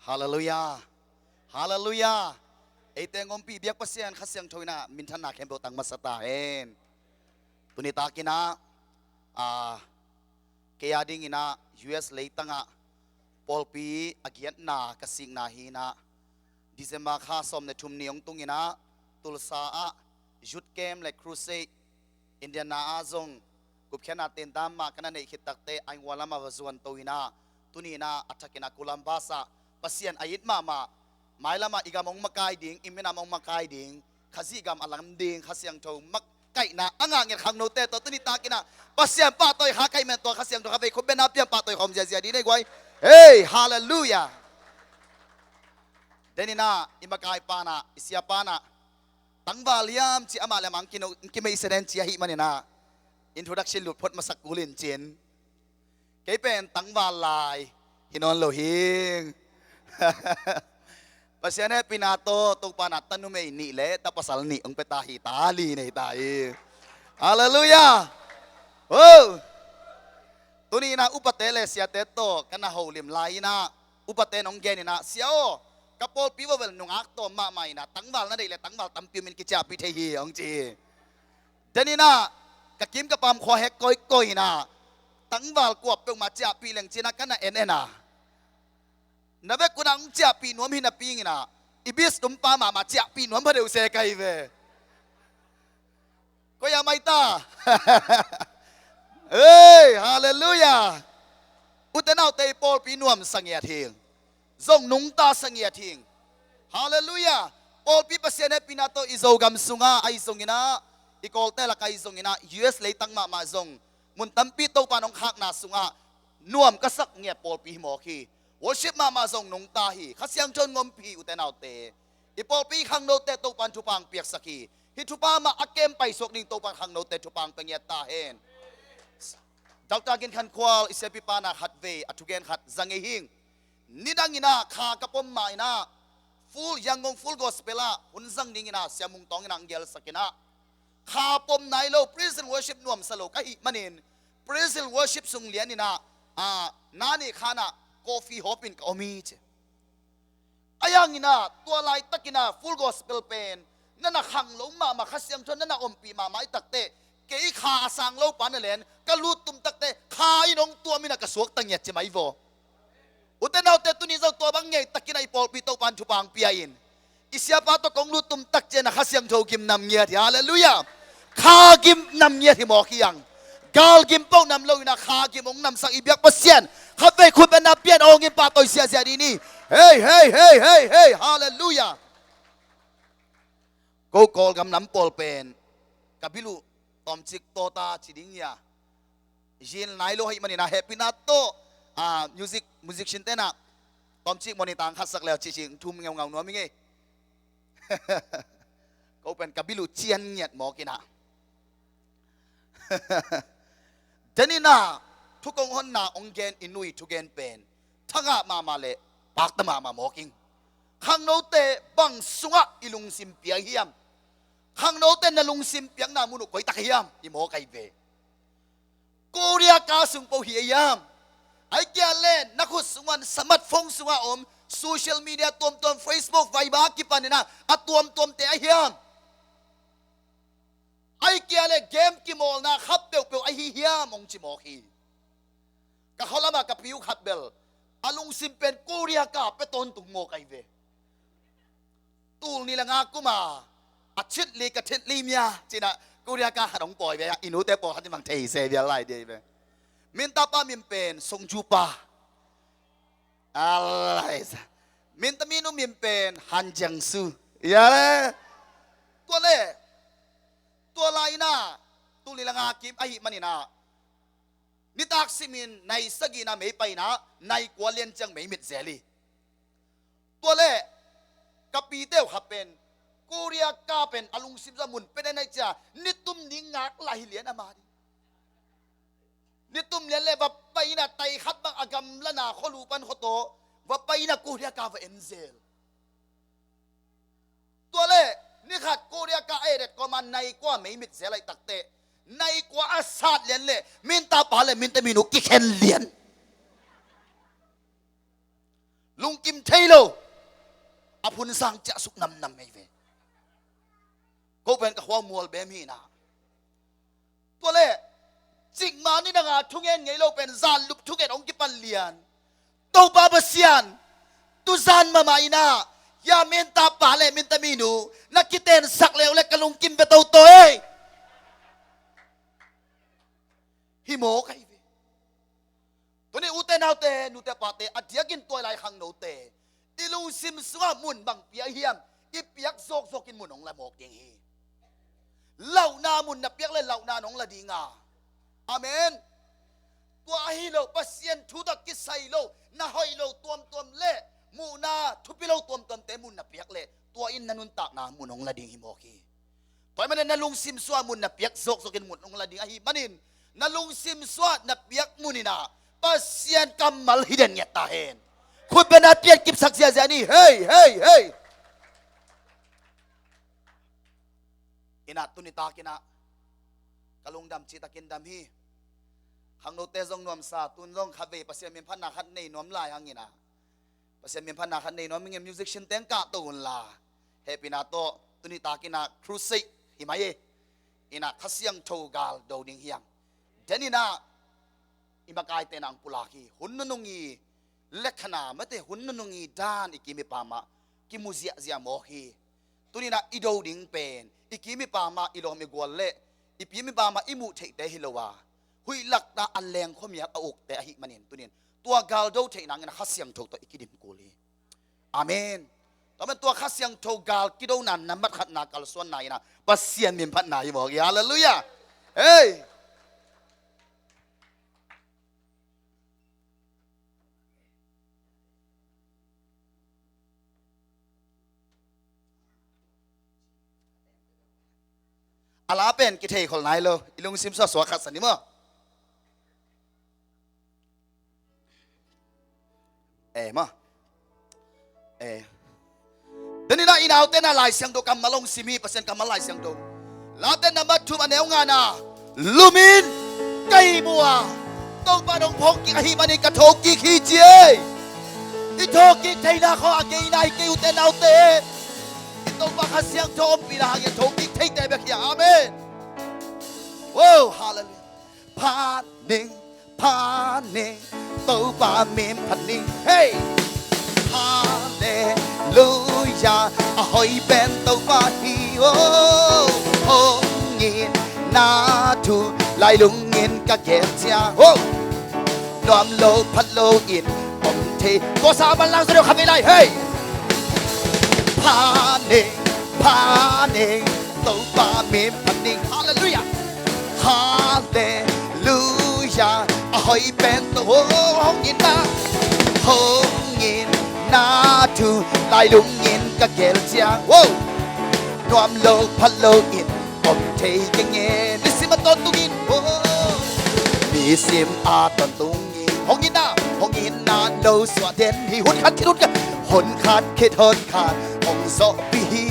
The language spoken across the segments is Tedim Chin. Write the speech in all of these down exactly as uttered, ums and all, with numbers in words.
Halleluiah. Halleluiah. Eite ngompi biak Pasian Kha Siangtho in ah minthanna khempeuh tang masa ta hen. Tuni takin ah, ah, kei a dingin ah U S leitang ah pawlpi a giatna ka sikna hi in ah, December kha sawm le thum ni hong tung in ah Tulsa ah youth camp le crusade, Indiana ah zong gupkhiatna tentan mah ka na neih khit takteh Iowa lam ah va zuan to in ah, tuni in ah a thak in ah Columbus ah Pasian a it mahmah, mailam ah i gam hong makai ding, i minam hong makai ding, Khazih gam a lam ding Kha Siangtho makaihna a ngah ngiat khangnote tawh tuni takin ah Pasian pahtawi kha ka hih man tua Kha Siangtho kha vei khut bengna piang pahtawi khawm ziazia ding nei guai. Hei, halleluiah. Den in ah i makai pa in ah, i sia pa in ah, tangval hiam ci, amah le amah hong kimeihsia den ci ahih manin ah introduction lut phot masak kul in cin. Kei pen tangval lai hi nawn lo hing. Pasian hehpihna tawh Topa in ah ta numei nih le ta pasal nih hong pia ta hi, ta li nei ta hi. Halleluiah. Oh. Tuni in ah upate le siate tawh ka na holim lai in ah upate in hong gen in ah, "Sia aw, ka pawlpi va vel nungak tawm mahmah in ah, tangval na deih le tangval tampi om in kiciahpih thei hi," hong ci hi. Den in ah ka kim ka pam khua hek kawikawi in ah, tangval kuap peuhmah ciahpih leng ci in ah ka na en en a, na vek un ah hong ciahpih nuam hi napi in ah, i bis tumpa mahmah ciahpih nuam pha deuh se ka hi ve. Koi a mai ta. Hei, halleluiah. Ute naute, i pawlpi nuamsa ngiat hing. Zong nungtasa ngiat hing. Halleluiah. Pawlpi Pasian hehpihna tawh i Zogam sungah ahi zongin ah, i Kawlte lak ahi zongin ah, U S leitang mahmah zong mun tampi Topa in hong khakna sungah nuam ka sak ngiat pawlpi hi mawk hi. Worship mahmah zong nungta hi. Kha Siangtho in ngompi hi, ute naute. I pawlpi khangnote Topa in thupha hong piaksak hi. Hih thupha mah a kem paisuak ding Topa in khangnote thupha hong pia ngiat ta hen. Doctor Gin Khan Khual, i siapipa in ah khatvei a thugen khat za ngei hing. Nidang in ah kha ka pom mah in ah Full, Yangon Full Gospel ah hun zang ding in ah Sia Mung Tawng in ah hong gelsak in ah, kha pom nai lo, praise and worship nuamsa lo ka hih manin, praise and worship sung lian in ah, ah, na nih khan ah coffee hawp in ka om hi ci. Ahi hangin ah tua laitakin ah Full Gospel pen na na khang lo mahmah, Kha Siangtho na na ompih mahmah ahih takteh, kei kha a sang lo pa na len ka lut tum takteh kha in hong tuam in ah ka suakta ngiat ci mai vaw. Ute naute, tuni zong tua bang ngei takin ah i pawlpi Topa in thupha hong pia in, i siapa tawh kong lut tum tak ciang ah Kha Siangtho gim nam ngiat hi. Halleluiah. Kha gim nam ngiat hi mawk hi hang. Gal gim pawl nam lo in ah kha gim hong namsak i biak Pasian khatvei khut bengna piang hong in pahtawi ziahziah dih ni. Hei, hei, hei, hei, hei. Halleluiah. Ko Kawlgam lam pawl pen ka bil uh tawmcik tawta ci ding hi a, zin nai lo ahih manin ah hehpihna tawh, ah, music, musician te in ah tawmcik monitor khat sak leu cih cih thum ngeungau nuam hi ngei. Ko pen ka bil uh cian ngiat mawk in ah. Den in ah thu kong honna hong gen i nu i thugen pen thangah mahmah le pakta mahmah mawk ing. Khangnote bang sungah i lungsim piak hiam? Khangnote na lungsim piakna mun uh koi tak hiam? I mawk ahi ve. Korea ka sung pawl hi a hiam? Ahih kei leh na khut sungah, smartphone sungah om social media tuamtuam, Facebook, Viber kipan in ah a tuamtuamte a hiam? Ahih kei leh game kimawlna khat peuhpeuh ahi hiam hong ci mawk hi. Ka khaw lamah ka pi uh khat bel a lungsim pen Korea ka pia tawntung mawk ahi ve. Tul nih le nga kum a a thit li ka thit li mia ci in ah Korea ka khat hong pawi ve a, i nute pawl khat in bang thei se vial lai dih ahi ve. Min tapa min pen Song Ju Pa. Alai sa. Min ta min uh min pen Han Jiang Su. Ya le. Tua le. Tua lai in ah tul nih le nga kim ahih manin ah nitak simin nai sagihna mei pai in ah nai kua lian ciang mei mit zel hi. Tua le ka pite uh khat pen Korea ka pen a lungsim zah mun pen a nai cia nitum ni ngak lai hi lian a ma ding. Nitum lian le va pai in ah tai khat bang a gamla na khualu pan khuataw va pai in ah Korea ka va en zel. Tua le ni khat Korea ka a et et kawma nai kua mei mit zel ahih takteh nai kua a sat lian le min tapa le min ta min uh kikhen lian. Lungkim thei lo. A phun sang ciahsuk namnam hi ve. Ko pen ka khua mual bem hi na. Tua leh cikmah ni dang a thungen ngei lo pen zanlup thungen hong kipan lian. Topa Pasian, tuzan mahmah in ah, hia minta pa le minta minu na kitensak le uh leh ka lungkim bia toto ei. Hi mawk ahi ve. Tuni ute naute, nute pate, a diakin tua lai khangnote, i lungsim sungah mun bang pia hiam, i piak zawkzawkin mun hong la mawk ding hi. Lauhna mun na piak le lauhna nong la ding a. Amen. Tua ahi lo, Pasian thu tawh kisai lo, na hoih lo tuamtuam le muhna thupi lo tuamtuamte mun na piak le, tua in na nuntakna mun hong la ding hi mawk hi. Tua ahih manin na lungsim sungah mun na piak zawkzawkin mun hong la ding ahih manin, na lungsim sungah na piak mun in ah Pasian kammal hi den ngiat ta hen. Khut beng na pian kipsak ziahziah ni. Hei, hei, hei. In ah tuni takin ah ka lungdam citakin dam hi. Khangnote zong nuamsa, tun zong khatvei Pasian min phatna khat nei nuam lai hangin ah, Pasian min phatna khat nei nuam ing e, musician teng kahto unla, hehpihna tawh tuni takin ah crusade hi mai e. In ah Kha Siangtho gal do ding hi hang. Den in ah i makaite in ah hong pulak hi. Hun nunung i lekhana mate, hun nunung i dan i kim i pam ah kimu ziahziah mawk hi. Tuni in ah i do ding pen i kim i pam ah i lawm i gual le i pim i pam ah i muh theihte hi lo a, huih lakna a leng khuamial a ukte ahih manin, tuni in tua gal do theih nangin ah Kha Siangtho tawh i kidim kul hi. Amen. Tua man tua Kha Siangtho gal kidona nambat khatna kalsuanna in ah Pasian min phatna hi mawk hi. Halleluiah. Hei. A la pen kithei khol nai lo, i lungsim suaksuak khat sa ni maw. Eh, maw. Eh. Tuni in ah i naute in ah Lai Siangtho kammal hong sim hi, Pasian kammal Lai Siangtho. Late nambat thum a neu ngana, lumin ka ihmu a, Topa in hong phawkkik ahih manin ka thokik hi ci e. I thokik theihna khawng a ngeina hi kei ute naute. I Topa Kha Siangtho ompihna hangin thokik theite bek hi a. Amen. Wow, halleluiah. Pha ning, pha ning, Topa min pha ning. Hei! Halleluiah, a hoih pen Topa hi aw. Hong itna thu lailungin ka gel ciang, oh, nuam lo pha lo in om thei. Kawsa a manlang zaw deuh kha vei lai, hei! Pha ning, pha ning, Topa min pha ning. Halleluiah. Halleluiah. A hoih pen Topa, oh, hong itna, hong itna thu lailungin ka gel ciang, oh, nuam lo pha lo in om thei keng e. Nisim a tawntungin, oh, nisim a tawntungin hong itna, hong itna no suah den hi. Hun khat khit hun khat, hun khat khit hun khat hong zawhpih hi.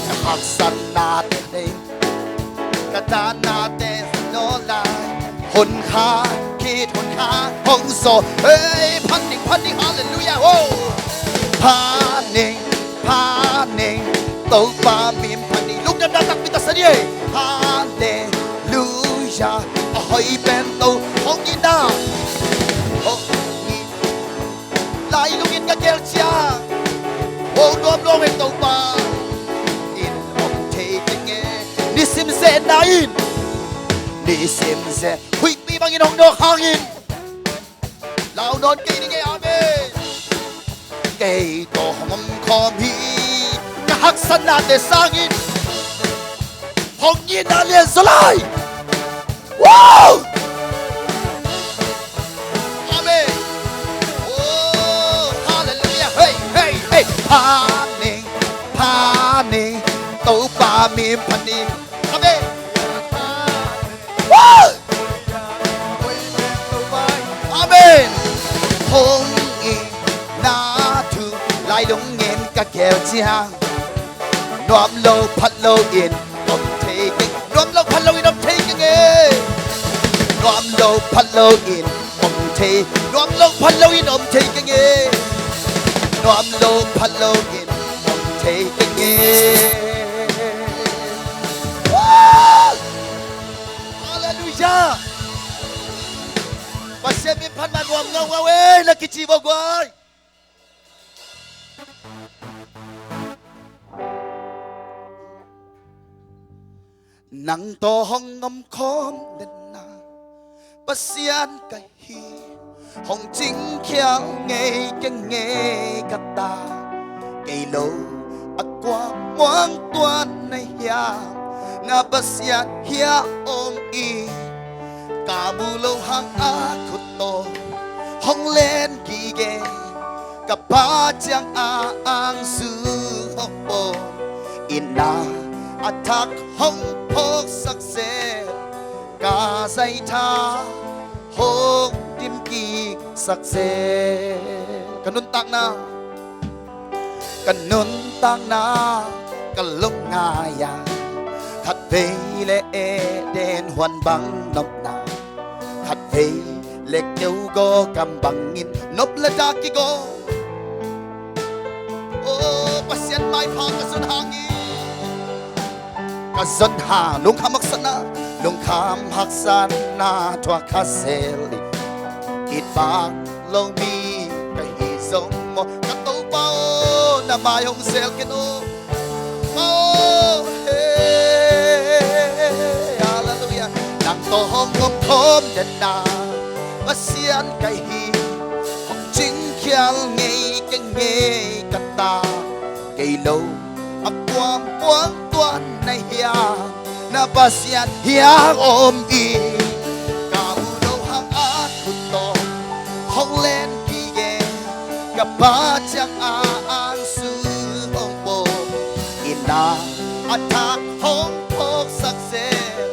Ka haksatnate nei, ka danate no lai. Hun khat khit hun khat hong zawh. Hei, pha ning, pha ning, halleluiah, oh. Pha ning, pha ning, Topa min pha ning. Lungdamna takpi taksa ni ei. Halleluiah. A hoih pen To hong itna, hong it, lailungin ka gel ciang, oh, nuam lo e Topa in om thei keng e. Nisim zetna in, nisim zet huihpi bangin hong nawk hangin lau nawn kei ning e. Amen. Kei tawh hong om khawm hi. Ka haksatnate sangin hong itna lian zaw lai. Wow! Amen. Oh, halleluiah. Hei, hei, hei. Pha ning, pha ning, Topa min pha ning. Amen. Woo! Amen. Hong itna thu lailungin ka gel ciang, nuam lo pha lo in om thei keng. Nuam lo pha lo in om thei keng e. Nuam lo pha lo in om thei, nuam lo pha lo in om thei keng e. Nuam lo pha lo in om thei keng e. Woo! Halleluijah. Pasian min phat mah nuam ngaungau e, na kici vo guai. Nang tawh hong om khawm den na, Pasian ka hi, hong cingkhial ngei keng e ka ta. Kei lo a kua muang tuan na hiam, na Pasian hiah om i. Ka mu lo hang a khut tawh hong len gige, ka Pa ciang a angsu hong pawm, inn ah a thak hong phawksak zel, ka zaitha hong timkiksak zel. Ka nuntakna, ka nuntakna ka lungngai a, khat vei le Eden huan bang nopna, khat vei le keu gaw kam bangin nop le dah kigaw. O Pasian maipha ka zon hang i, ka zon hang lungkham haksatna, lungkham haksatna thuak kha zel i, it bang lo mi ka hi zong maw, ka Topa aw, na mai hong zel ken aw. Aw, he, halleluijah. Nang tawh hong om khawm den na, Pasian ka hi, hong cingkhial ngei keng e ka ta. Kei lo a kua muang tuan na hiam, na Pasian hiah om i. Ka mu lo hang a khut tawh hong len gige, ka Pa ciang a angsu hong pawm, inn ah a thak hong phawksak zel,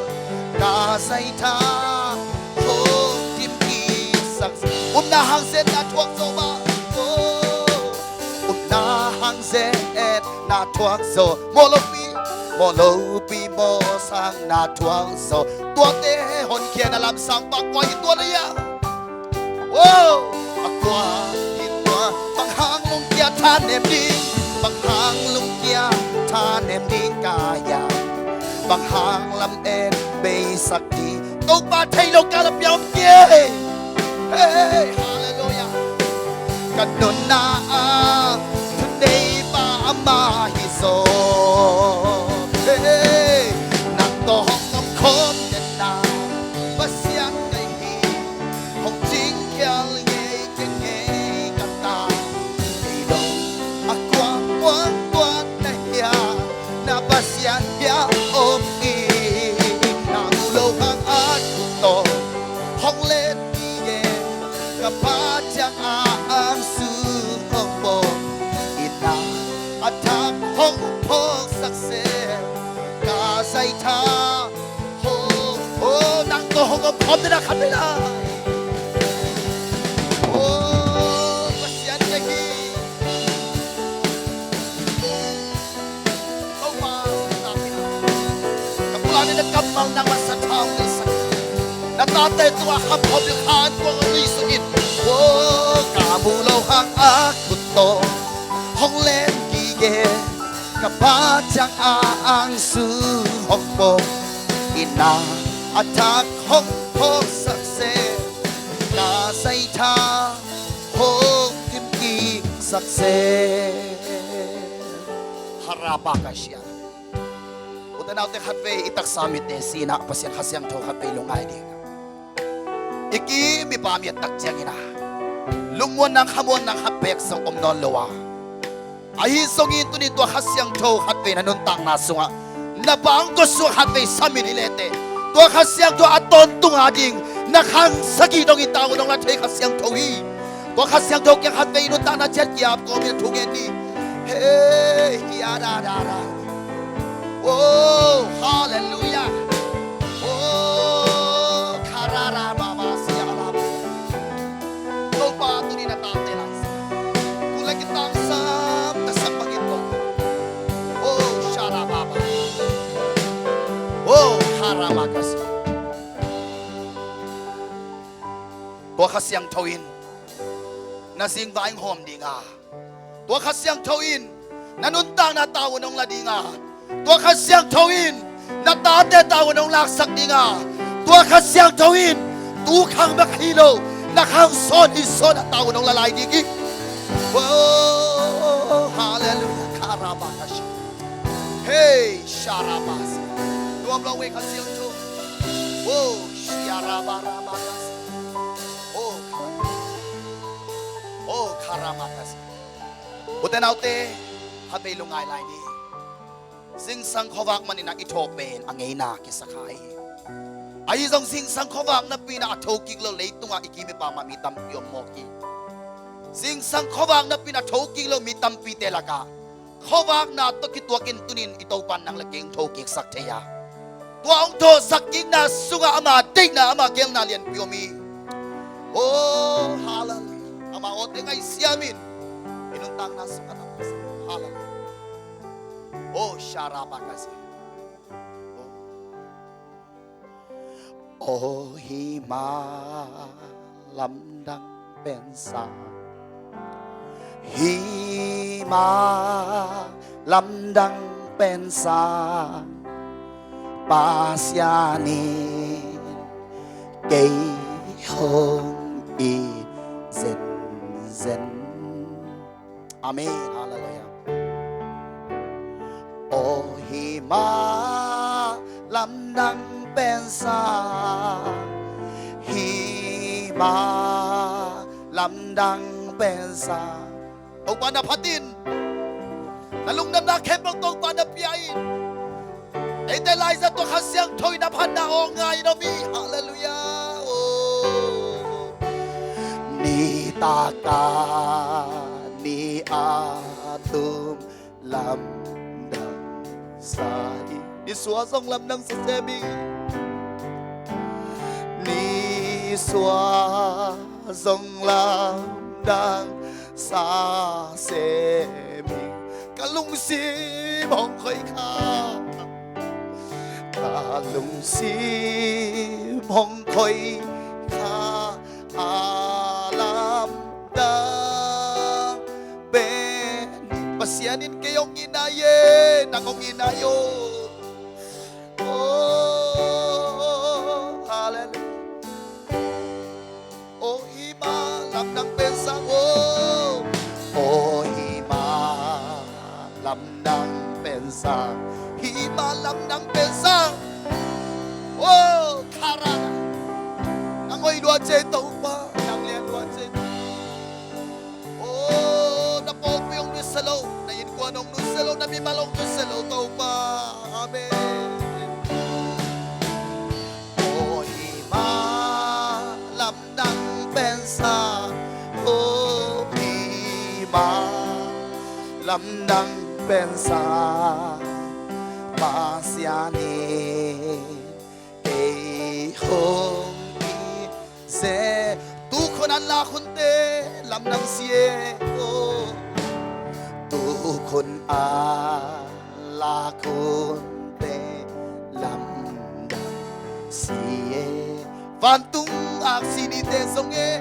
ka zaitha hong timkiksak zel. Upna hang zen na thuak zo mah. O, upna hang zen na thuak zo. Mawh lopi, mawh lopi mawh sang na thuak zo. Tuate honkhia na lamsang bang kua hi tuan a ia. Wow! A kua hi tua, bang hang lungkia thanem ding, bang hang lungkia thanem ding ka ia, bang hang lam en beisak ding. Topa thei lo kal a pia om kei. Hey, halleluijah. Ka nunna ah thuneipa amah hi zaw. Hey, nang tawh hong om khawm den na, Pasian ka hi, hong cingkhial ngei keng e ka ta. Kei lo a kua muang tuan na hiam, na Pasian hiah om i. Ka mu lo hang a khut tawh hong len gige, ka Pa ciang a angsu hong pawm, inn ah a thak hong phawksak zel, ka zaitha hong. O, nang tawh hong om khawm den na khat vei la. O, Pasian ka hi. Topa, ka pulak in na kammal nang masa tha hong leisak, na tate tungah kham khawm ding khan kua hong leisak in. O, ka mu lo hang a khut tawh hong len gige, ka Pa ciang a angsu hong pawm, inn ah a thak hong phawksak zel, ka zaitha hong timkiksak zel. Harabakashia. Ute naute, khatvei i taksa mitte si-in ah Pasian Kha Siangtho khatvei lungngai ding. I kim i pam i et tak ciangin ah lungmuanna khamuanna khat beek zong om nawn lo a, ahi zongin tuni tua Kha Siangtho khatvei na nuntakna sungah, na bangkua sungah khatvei sam in hi leh teh, tua Kha Siangtho a tawntung a ding na khang sagih dong hi ta un, hong la thei Kha Siangtho hi. Tua Kha Siangtho kiang khatvei nuntakna ciat kiap kawmin thu ngen ni. Hey, ya da da da. Oh, halleluijah. Oh, karara mama siala. Topa, tuni na tate lai sa, tu leh kitangsam na sang bangin ko. Oh, sharababa. Oh, haramakasi. Tua Kha Siangtho in na zingvai hong hawm ding a, tua Kha Siangtho in na nuntakna tavuan hong la ding a, tua Kha Siangtho in na tate tavuan hong laksak ding a, tua Kha Siangtho in tu khang bek hi lo, na khang sawn hi sawn a tavuan hong la lai ding hi. Oh, hallelujah. Karabakashi. Hey, sharabasi. Tuam lo we Kha Siangtho. Oh, shiarabarabakasi. Oh, kara-, oh, karamakasi. Ute naute, khatvei lungngai lai ni. Zingsang khuavak manin a i thaw pen a ngeina kisa kha hi. Ahi zong zingsang khuavak napi-in a thokik lo leitungah i kim i pam ah mi tampi om mawk hi. Zingsang khuavak napi-in a thokik lo mi tampite lakah khuavakna tawh kituakin tunin i Topa in nang le kei hong thokiksak thei a, tua hong thawhsak kikna sungah ama deihna, ama gelna lianpi om hi. Oh, hallelujah. Ama awte ngaihsiamin i nuntakna sungah na, hallelujah. Oh, sharabakasi. Oh, hih mah lamdang pen sang, hih mah lamdang pen sang, Pasian in kei hong it zenzen. Amen. Hallelujah. Oh, hih mah lamdang pen sang, hih mah lamdang pen sang. Topa na phat in, na lungdamna khempeuh Topa na pia in. Eite laizat tawh Kha Siangtho in a phatna aw ngai in om hi. Halleluiah. Oh. Nitak a ni a tum lamdang sa hi. Ni sua zong lamdang sa sem hi. Ni sua zong lamdang sa sem hi. Ka lungsim hong khoi kha, ka lungsim hong khoi kha a lamdang pen. Pasian in kei hong it nai e, nang hong it nai o. Oh, hallelujah. Oh, hih mah lamdang pen sang, oh. Oh, hih mah lamdang pen sang, hih mah lamdang pen sang. Oh, kara. Nang hoih lua ci e Topa, nang lian lua ci e. Oh, na pawlpi hong nusia lo, na innkuan hong nusia lo, na mimal hong nusia lo Topa. Amen. Oh, hih mah lamdang pen sang, oh, hih mah lamdang pen sang, Pasian in kei hong it zen. Tukhun an lak hunte lamdang si e, oh. Tukhun an lak hunte lamdang si e. Vantung aksi nite zong e,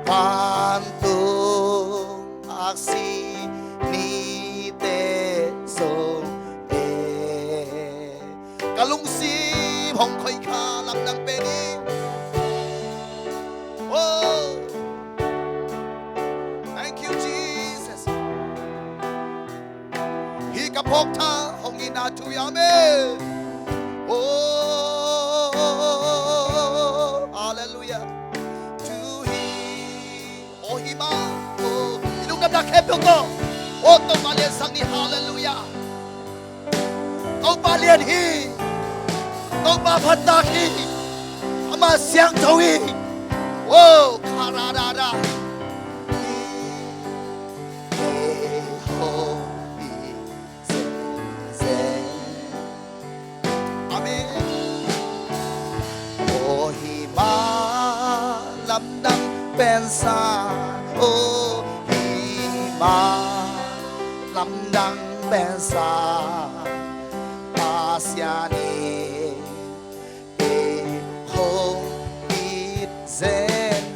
vantung aksi nite zong e. Ka lungsim hong khoi kha lamdang pen hi. Oh. Thank you, Jesus. Hih ka phawk tha hong itna thu hi. Amen. Oh, hallelujah. Thu hi. Oh, hih mah. Oh, i lungdamna khempeuh tawh. Oh, Topa liansak ni. Hallelujah. Topa lian hi. Topa phattak hi. Ama siangtho hi. Oh, kara da da. Kei hong it zenzen. Amen. Oh, hih mah lamdang pen sang, oh, hih mah lamdang pen sang, Pasian in kei hong it zen.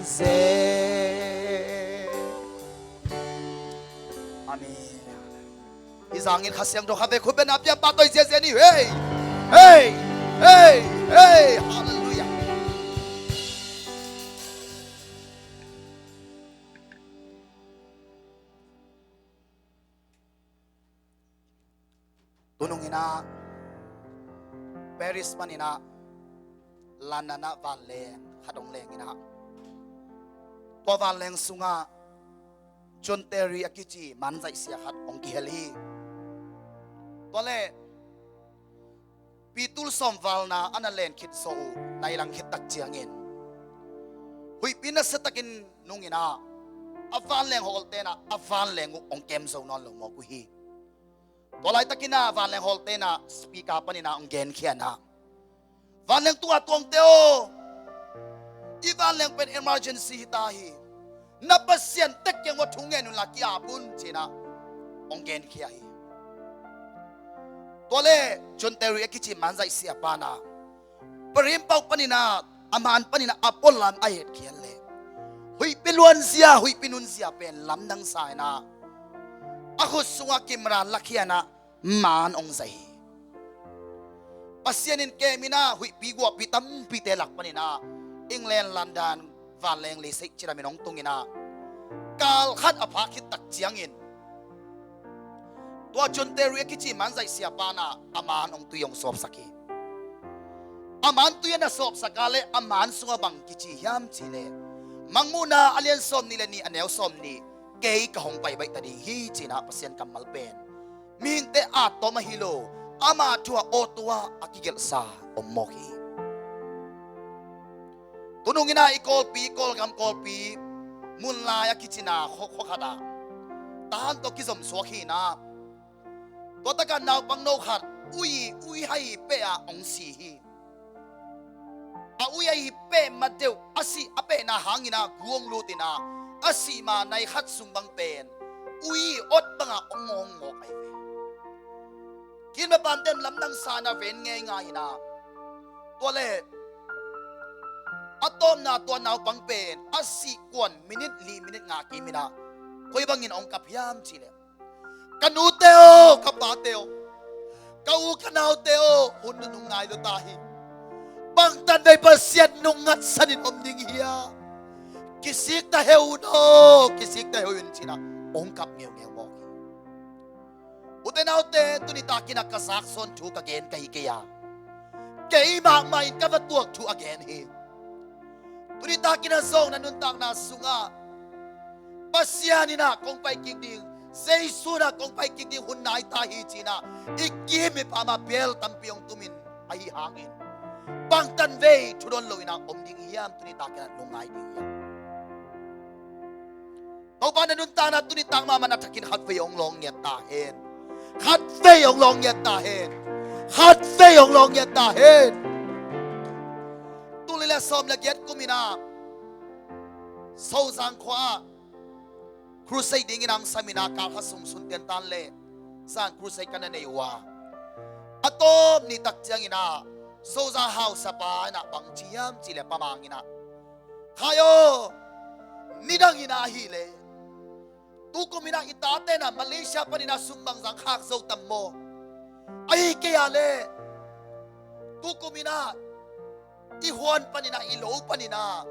Tangin Kha Siangtho kha ve khut bena piang pah toi ziazia ni. Hei! Hei! Hei! Hei! Halleluiah. Tunung inah Paris paninah London ah vanleng khat hong leng inah, tua vanleng sungah John Terry a kici manzaihsia khat hong kihel hi. Tua le pitul sawm valna a na len khit zawh uh nai lang khit tak ciangin huihpi nasiatakin nung inah a vanleng hawlte inah a vanleng uh hong kem zo nawn lo mawk uh hi. Tua laitakin ah vanleng hawlte inah speaker panin ah hong genkhia inah, "Vanleng tungah tuangte aw, i vanleng pen emergency hita hi. Na Pasian tek kiang ua thu ngen unla ki-ap un," ci-inah hong genkhia hi. Tua le John Terry a kici manzaihsia pa inah Paris pauk panin ah, a man panin ah a pualam a etkhiat le huihpi luanzia, huihpi nunzia pen lamdang sa inah a khut sungah kimran lakhia inah man hong zaih hi. Pasian in kem inah huihpi guahpi tampite lak panin ah England, London vanleng leiseih cilamin hong tung inah kal khat a pha khit tak ciangin tua John Terry a kici manzaihsia pa inah a man hong tui hong sawpsak hi. A man tui a na sawpsak a le a man sungah bang kici hiam cih le, Mangmuhna a lian sawm nih le nih a neu sawm nih, "Kei ka hong pai baih ta ding hi," ci-inah Pasian kammal pen mihingte at tawm ahi lo, ama thu a awtu ah a kigelhsa om mawk hi. Tunung inah i Kawlpi, Kawlgam Kawlpi, Munlai a kicina khua, khua khatah tahan tawh kizom suak hi inah, tua takah naupang no khat ui, ui hai peh ah hong si hi. A ui hai peh ma deuh a sih a pehna hangin ah gu hong lut inah a sih ma nai khat sung bang pen ui ot bangah hong ngawng ngawk ahi ve. Kinma panten lamdang sa inah ven ngeingai inah, tua le a tawpna tua naupang pen a sih kuan minit li minit nga kim inah koi bangin hong kap hiam cih le, "Ka nute aw, ka pate aw, ka u ka naute aw, hun nunung nai lo ta hi. Bangtan vei Pasian nung ngatsanin om ding hia? Kisik ta heu un aw, kisik ta heu un," ci-inah hong kap ngeungeu mawk hi. Ute naute, tuni takin ah ka zaksawn thu ka gen ka hi kei a, kei mahmah in ka va tuak thu a gen hi. Tuni takin ah Zogam nuntakna sungah Pasian in ah kong pai kik ding, Jesu in ah kong pai kik ding hun nai ta hi ci-in ah i kim i pam ah bel tampi hong tumin ahi hangin bangtan vei thu dawn lo in ah om ding hiam? Tuni takin ah lungngai ding hiam? Topa na nuntakna tuni tak mahmah na thakin khatvei hong lawng ngiat ta hen. Khatvei hong lawng ngiat ta hen. Khatvei hong lawng ngiat ta hen. Tul nih le sawm le giat kum in ah Sozang khua ah crusade dingin hong sam in ah kal khat sung sun tiantan le zan crusade ka na nei uh a, a tawp ni tak ciangin ah Sozang hausapa in ah bang ci hiam cih leh Pa Mang in ah, Khai aw, nidang in ah ahih leh tukum in ah i tate in ah Malaysia panin ah sum bangzah khak zo tam maw? Ahih kei a leh tukum in ah i huan panin ah, i lo panin ah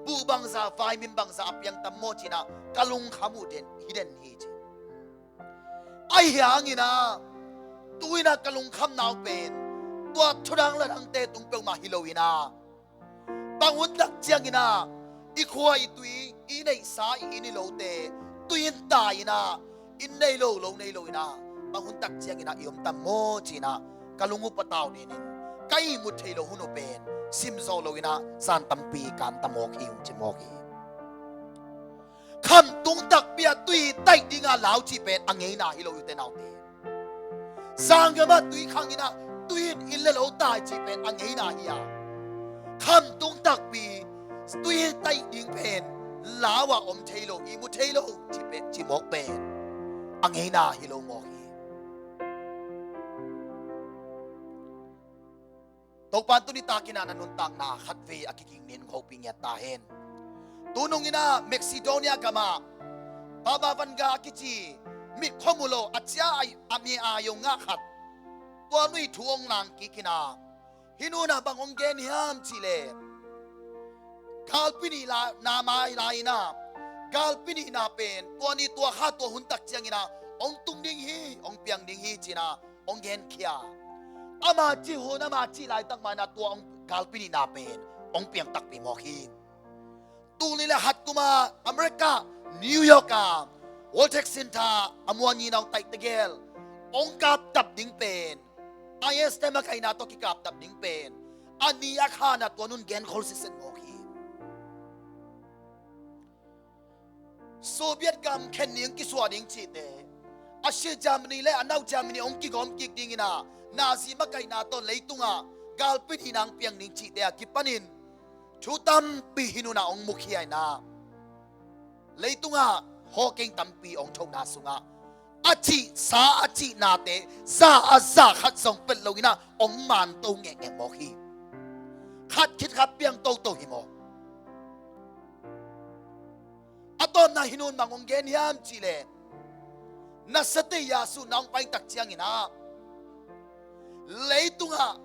buh bangzah, vaimin bangzah a piang tam maw ci-in ah ka lungkham uh den hi den hi ci. Ahi hangin ah tu-in ah ka lungkhamna uh pen tua thudang ladangte tung peuhmah hi lo in ah bang hun tak ciangin ah i khua i tui, i neihsa i inn i lote tui in tai in ah inn nei lo, lo nei lo in ah bang hun tak ciangin ah i om tam maw ci-in ah ka lung uh patau nin in ka ihmut thei lo hun uh pen sim zawh lo in ah zan tampi kan ta mawk hi ung ci mawk hi. Khamtung takpi ah tui taih ding a lau cih pen a ngeina hi lo, ute naute. Zanggam ah tui khang in ah tui in inn le lo tai cih pen a ngeina hi a, khamtung takpi tui taih ding pen lau ah om thei lo, ihmu thei lo cih pen, cih mawk pen a ngeina hi lo mawk hi. Topa in tuni takin ah na nuntakna khatvei a kiging nin khopih ngiat ta hen. Tunung in ah Macedonia gam ah Baba Vanga a kici mit khua mu lo, a cia a, a mi a yo ngah khat, tua nu ii thu hong lang kik in ah, hih nu in ah bang hong gen hiam cih leh, galpi nihna mai lai in ah, galpi nihna pen tua ni tua kha tua hun tak ciangin ah hong tung ding hi, hong piang ding hi ci-in ah hong genkhia. Ama cih hun, ama cih laitak mah in ah tua hong, galpi nihna pen hong piang takpi mawk hi. Tul nih le khat kum ah America, New York ah World Trade Center a muanni in ah hong taih tegel, hong kaptap ding pen, I S te makaihna tawh kikaptap ding pen, a ni a kha in ah tua nu in genkhol sitset mawk hi. Soviet gam khen ni hong kisuah ding cihte, a si Germany le a nau Germany hong kigawm kik ding in ah, Nazi makaihna tawh leitung ah galpi nihna hong piang ding cihte a kipanin thu tampi hih nu in ah hong mukhia in ah, leitung ah hawkeng tampi hong thona sungah a cihsa, a cihnate za a za khat zong pelh lo in ah hong man to ngekngek mawk hi. Khat khit khat piang toto hi mawk. A tawpna hih nu in bang hong gen hiam cih leh, nasiate Jesu in ah hong pai tak ciangin ah, leitung ah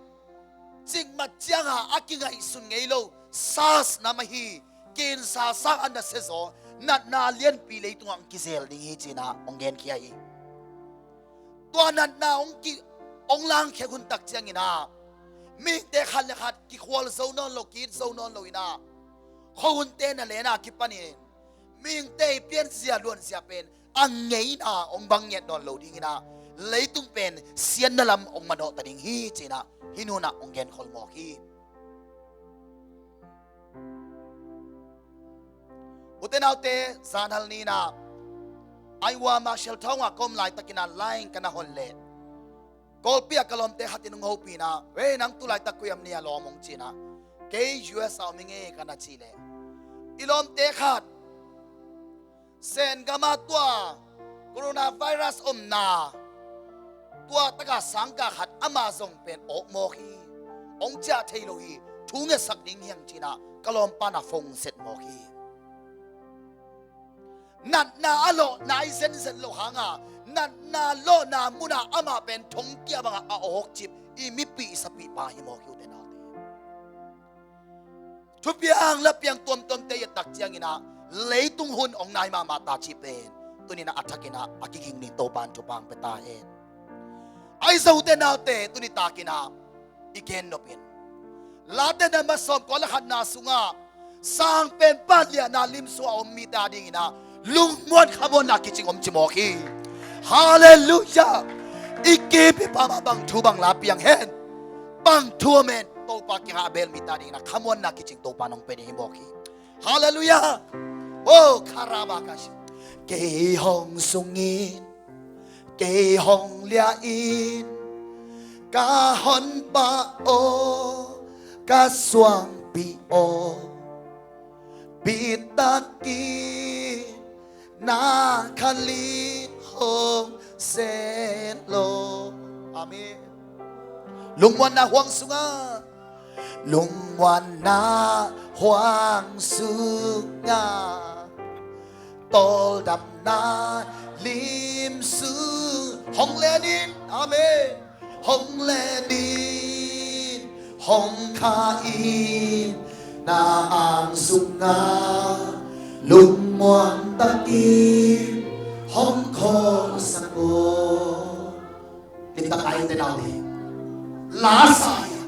cikmat ciang a a kingaihsun ngei lo SARS nam ahi, cancer sang a nasia zaw, natna lianpi leitung ah hong kizel ding hi ci-in ah hong genkhia hi. Tua natna hong ki, hong langkhia hun tak ciangin ah, mihingte khat le khat kikhual zo nawn lo, ki-it zo nawn lo in ah, khuahunte na len a kipanin mihingte ii pianzia luanzia pen a ngeina hong bang ngiat nawn lo ding in ah, leitung pen siatna lam hong manawh ta ding hi ci-in ah hih nu in ah hong genkhol mawk hi. Ute naute, zanhal ni in ah Iowa Marshalltown ah ka om laitakin ah line ka na hon leh, Kawlpi ah ka lawmte khat in hong hopih in ah, "Wei, nang tu laitak koi ah om na hia lawm?" hong ci in ah, "Kei U S a om ing ei," ka na cih leh, "I lawmte khat Sen gam ah tua coronavirus omna, tua tak a sangkah khat ama zong pen awk mawk hi, hong ciah thei lo hi, thu ngetsak ding hi hang," ci-in ah ka lawmpa in ah phone set mawk hi. Natna a lawh nai zenzen loh hang a, natna lawhna mun ah amah pen thongkia bang ah a awkcip i mipih i sapihpa hi mawk hi, ute naute. Thupiang lapiang tuamtuamte i et tak ciangin ah leitung hun hong nai mahmah ta cih pen tuni in ah a thakin ah a kiging ding Topa'n thupha hong pia ta hen. Ahi zong ute naute, tuni takin ah i gen nop in, Late number sawmkua le khatna sungah, sang pen pan liahna lim sung a om mite a dingin ah lungmuan khamuanna kicing om ci mawk hi. Halleluiah. I kipipa mah bang thu bang la piang hen, bang thu om hen, Topa kiangah a beel mite a dingin ah khamuanna kicing Topa in hong pia ding hi mawk hi. Halleluiah. Oh, kharabakashi. Kei hong sungin, kei hong liahin, ka honpa aw, ka suangpi aw, bitakin na khalin hong selo. Amen. Lungmuanna huang sungah, lungmuanna huang sungah, tawldamna lim sung hong lenin, amen, hong lenin, hong khahin, na ang sungah lungmuang takin hong khawlsak aw. Limtak ai te nau le lasa hi a,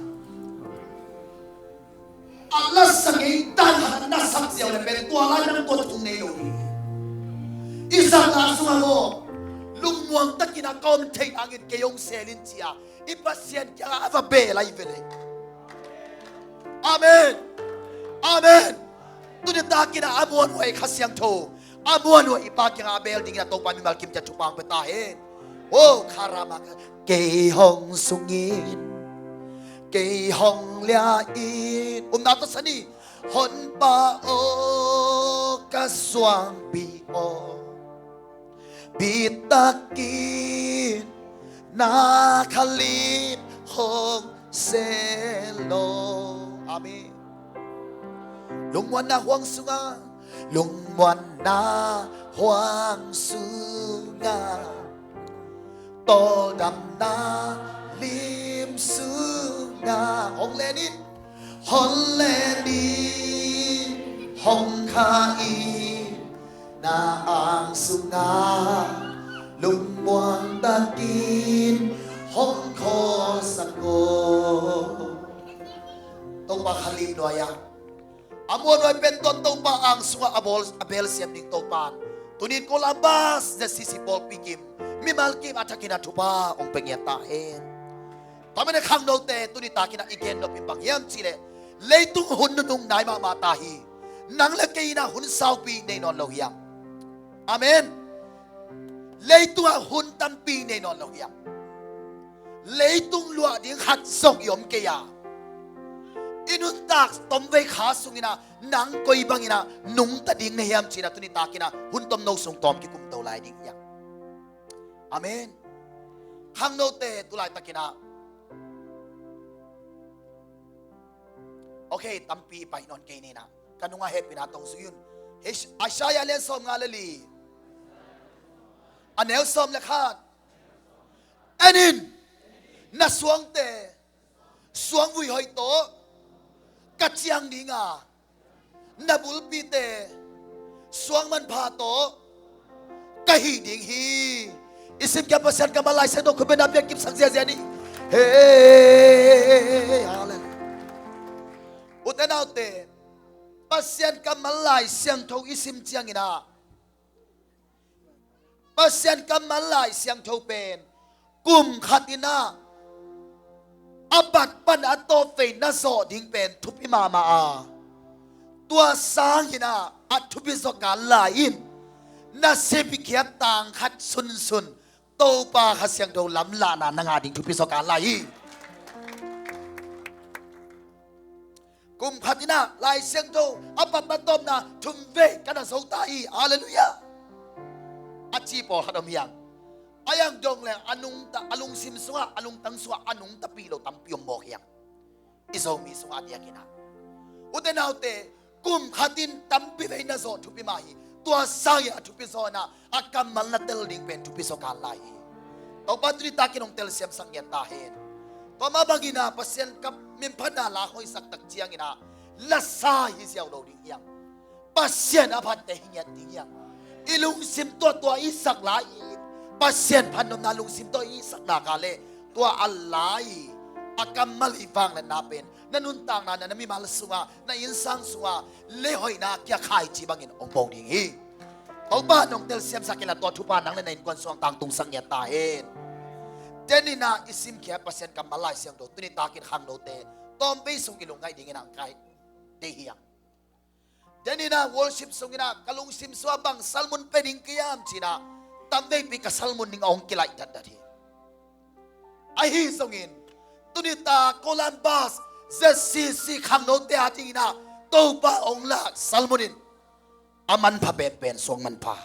a lasa ngei dan khat a na sak ziau le pen tua lai nang tua thung nei lo hi. I zang a sungah maw, lungmuang takin a ka om theih nangin kei hong selin ci-a i Pasian kiangah a va beel ahi ve le. Amen. Amen. Tuni takin a muanhuai Kha Siangtho, a muanhuai i Pa kiangah a beel dingin a Topa mimal kim ciat thupha hong pia ta hen. Oh, kharama ka, kei hong sungin, kei hong liahin. Umna tawh sani. Honpa aw, ka suangpi aw, bitakin na khalim hong selo. Amen. Lungmuanna huang sungah, lungmuanna huang sungah, tawldamna lim sungah, hong len in, hong len in, hong kha in, na ang sungah lungmuang takin hong khawlsak aw. Topa kha lim nuai-ah, a muanhuai pen tua Topa ang sungah a bawl, a belsiam ding Topa in tuni in Columbus Z C C pawlpi kim, mimal kim a thakin a thupha hong pia ngiat ta hen. Tua manin khangnote, tuni takin ah i gen nop in bang hiam cih leh, leitung hun nunung nai mahmah ta hi. Nang le kei in ah hun saupi nei nawn lo hiam? Amen. Leitungah hun tampi nei nawn lo hiam? Leitung luah ding khat zong i om kei a, i nuntak tomvei kha sungin ah nang koi bangin ah nungta ding na hiam ci-in ah tuni takin ah hun tomno sung tawm kikumto lai ding hiam? Amen. Khangnote, tu laitakin ah, okay, tampi i pai nawn kei ni in ah, ka nungah hehpihna tawh zui un. Is-, Isaiah lian sawmnga le li, a neu sawm le khat. En in, na suangte suangvui hoih tawh ka ciang ding a, na bulpite suang manpha tawh ka hih ding hi. I simkhiat Pasian kammal Lai Siangtho khut bengin ah biakinn kipsak ziahziah ni. Hei, hallelujah. U te nau te, Pasian kammal Lai Siangtho i sim ciangin ah, Pasian kammal Lai Siangtho pen kum khat in ah a bat pan a tawpvei na zawh ding pen thupi mahmah a, tua sangin ah a thupi zaw kal lai in, na sepikhiat tang khat sunsun Topa Kha Siangtho lamlahna na ngah ding thupi zaw kal lai hi. Kum khat in ah Lai Siangtho a bat pan a tawpna thumvei ka na zo ta hi. Hallelujah. A ci pawlkhat om hiang. A hiang dong leng a nungta, a lungsim sungah, a lungtang sungah a nungtapih lo tampi om mawk hiang. I Zomi sungah a diakin ah, u te nau te, kum khat in tampi vei na zawh thupi mah hi. Tua sangin a thupi zaw in ah a kammal na tel ding pen thupi zaw kal lai hi. Topa tuni takin hong telsiamsak ngiat ta hen. Tua mah bangin ah Pasian ka minphatna la hoihsak tak ciangin ah lasa hi ziau lo ding hiang. Pasian a phatte hi ngiat ding hiang. I lungsim tawh tua i sak lai in, Pasian phatnopna lungsim tawh i sak nak leh, tua a lai, a kammal i vangliatna pen na nuntakna, na, na mimal sungah, na innsang sungah lei hoihna kia khaici bangin hong pong ding hi. Topa nong telsiamsak in la, tua thupha nang le na innkuan sungah tangtungsak ngiat ta hen. Tenin ah i simkhiat Pasian kammal Lai Siangtho tuni takin khangnote tawmvei sung i lungngaih dingin ah kai dei hiang. Tenin ah worship sungin ah ka lungsim sungah bang sermon pe ding ka hiam ci-in ah tamveipi ka sermon ding a hong kilaih datdat hi. Ahi zongin tuni ta Columbus Z C C khangnote a dingin ah Topa hong lak sermon in a manpha penpen suang manpha.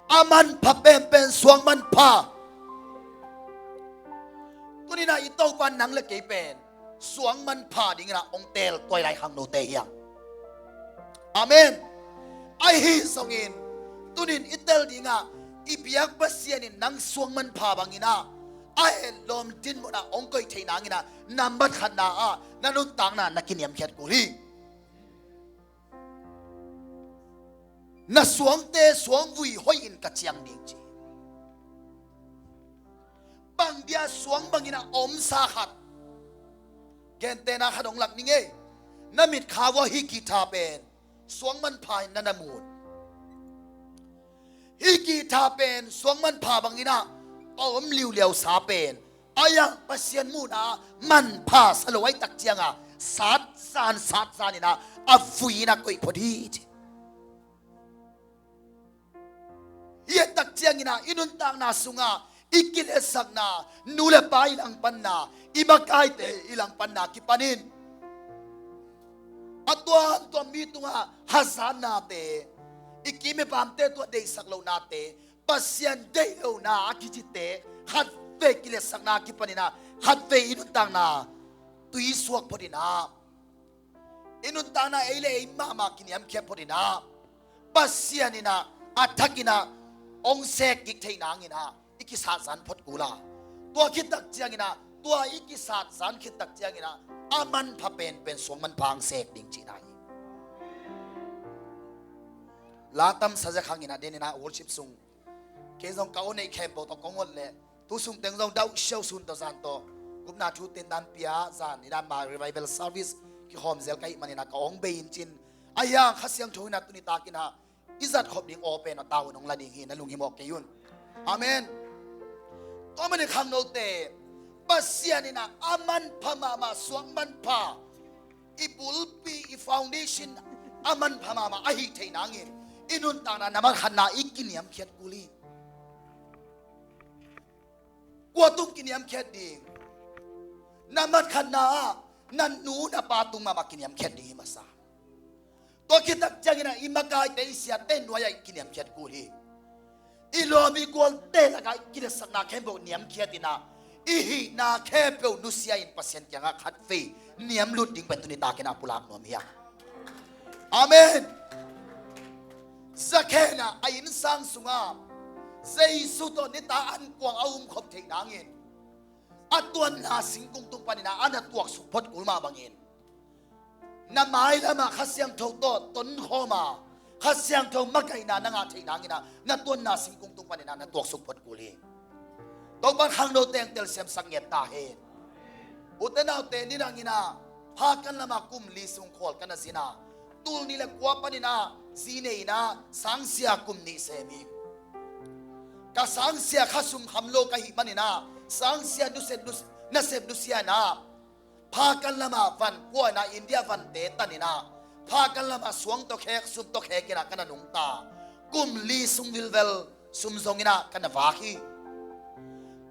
A manpha penpen suang manpha. Tunin ah i Topa nang le kei pen suang manpha dingin ah hong tel tuai lai khangnote hiang. Amen. Ahi zongin tunin i tel dingah i biak Pasian in nang suang manpha bangin ah a hetlawm dinmun ah hong koih theih nangin ah nambat khatna ah na nuntakna na kiniamkhiat kul hi. Na suangte suangvui hoih in ka ciang ding ci. Bang dia suang bangin a omsa khat, gentehna khat hong lak ning ei. Na mitkha uah hih guitar pen suang manpha in na na mu un. Hih guitar pen suang manpha bangin ah a om liuliausa pen a iang Pasian muhna manpha sa lo ahih tak ciangah satzan satzan in ah a vui in a koih phot hi ci. Hih tak ciangin ah i nuntakna sungah i kiletsakna, nu le pa i langpanna, i makaite i langpanna kipanin a tuamtuam mi tungah hazatnate, i kim i pamte tungah deihsak lohnate, Pasian deih lohna a kicite khatvei kiletsakna kipanin ah khatvei i nuntakna tuisuak phot in ah, i nuntakna ei le ei mahmah kiniamkhiat phot in ah, Pasian in ah a thakin ah hong sek kik theih nangin ah i kisat zan phot kul a, tua khit tak ciangin ah, tua i kisat zan khit tak ciangin ah a manpha penpen suang manpha hong sek ding cihna hi. La tam sa zia khangin ah denin ah worship sung kei zong ka aw neih khempeuh tawh kong ot leh tu sung teng zong dauh siau sun tawh zan tawh gupna thu tendan pia zan in ah ma revival service kikhawm zel ka hih manin ah ka awng bei in cin, a hiang Kha Siangtho in ah tuni takin ah i zat khop ding aw pen aw tau nong la ding hi, na lunghimawh kei un. Amen. Tua manin khangnote, Pasian in ah a manpha mahmah suang manpha i bulpi, i foundation a manpha mahmah ahih theih nangin i nuntakna na matkhatna i kiniamkhiat kul hi. Kua tung kiniamkhiat ding? Na matkhatna ah na nu na pa tung mahmah kiniamkhiat ding hi masa. Tua khit tak ciangin ah i makaite, i siate nuai-ah i kiniamkhiat kul hi. I lawm i gualte lakah i kiletsakna khempeuh niamkhiat in ah i hihna khempeuh nusia in Pasian kiangah khatvei niamlut ding pen tuni takin ah pulak nuam hi hang. Amen. Zakhe in ah a innsang sungah Jesu tawh nitak ankuang a umkhop theih nangin a tuanna singkung tung panin ah a na tuaksuk phot kul mah bangin na mailamah Kha Siangtho tawh tonkhawm a, Kha Siangtho makaihna na ngah theih nangin ah na tuanna singkung tung panin ah na tuaksuk phot kul hi. Topa'n khangnote hong telsiamsak ngiat ta hen. Ute naute, nidangin ah Phakan lamah kum li sung khual ka na zin a, tul nih le kua panin ah zi nei in ah sangsia kum nih sem hi. Ka sangsia kha sum kham lo ka hih manin ah sangsia nusia, nus-, nasep nusia in ah Phakan lamah van pua in ah India vante tan in ah Phakan lamah suang tawh khek, sum tawh khek in ah ka na nungta. Kum li sung vilvel sum zong in ah ka na vak hi.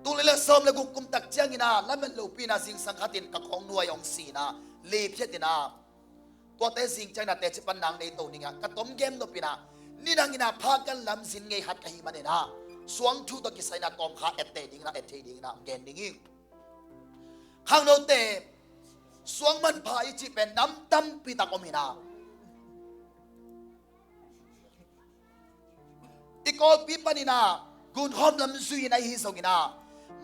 Tul nih le sawm le guk kum tak ciangin ah lamet lopi in ah zingsang khatin ka khawng nuai hong si in ah lei phiat in ah, tuate zing ciangin ah teci pan nang nei to ning ah ka tom gen nop in ah, nidangin ah Phakan lam zin ngei khat ka hih manin ah suang thu tawh kisai in ah tawmkha et thei dingin ah, et thei dingin ah gen ding hi. Khangnote, suang manpha i cih pen nam tampi tak om in ah, i Kawlpi panin ah Gunkhawm lam zui in ah ahi zongin ah,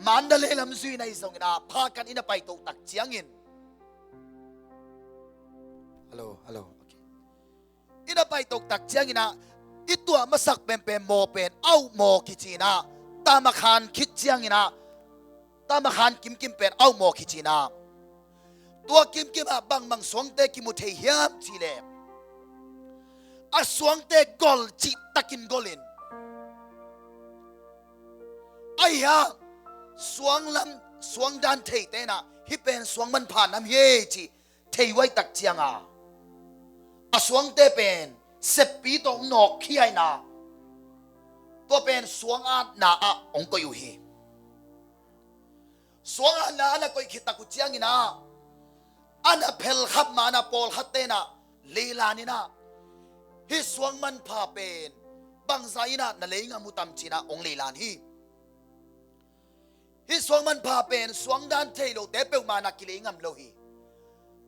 Mandalay lam zui in ah ahi zongin ah, Phakan i na paito tak ciangin, hello, hello, okay. I na paito tak ciangin ah i tuah masak penpen maw pen auh maw kici in ah, tamakhan khit ciangin ah, tamakhan kimkim pen auh maw kici in ah, tua kimkim ah bangmang suangte kimu thei hiam cih leh a suangte gol cihtakin gol in, ahi hang suang lam, suang dan theite in ah hih pen suang manpha nam hi ei cih thei huai tak ciang a, a suangte pen seppi tawh hong nawkkhia in ah, tua pen suang atna ah hong koih uh hi. Suang atna a na koih khit tak uh ciangin ah, a na phelkhap ma-in ah pawlkhatte in ah leilan in ah, hih suang manpha pen bangzah in ah na lei ngam uh tam ci-in ah hong leilan hi. Hih suang manpha pen suang dan thei lote peuhmah in ah kilei ngam lo hi.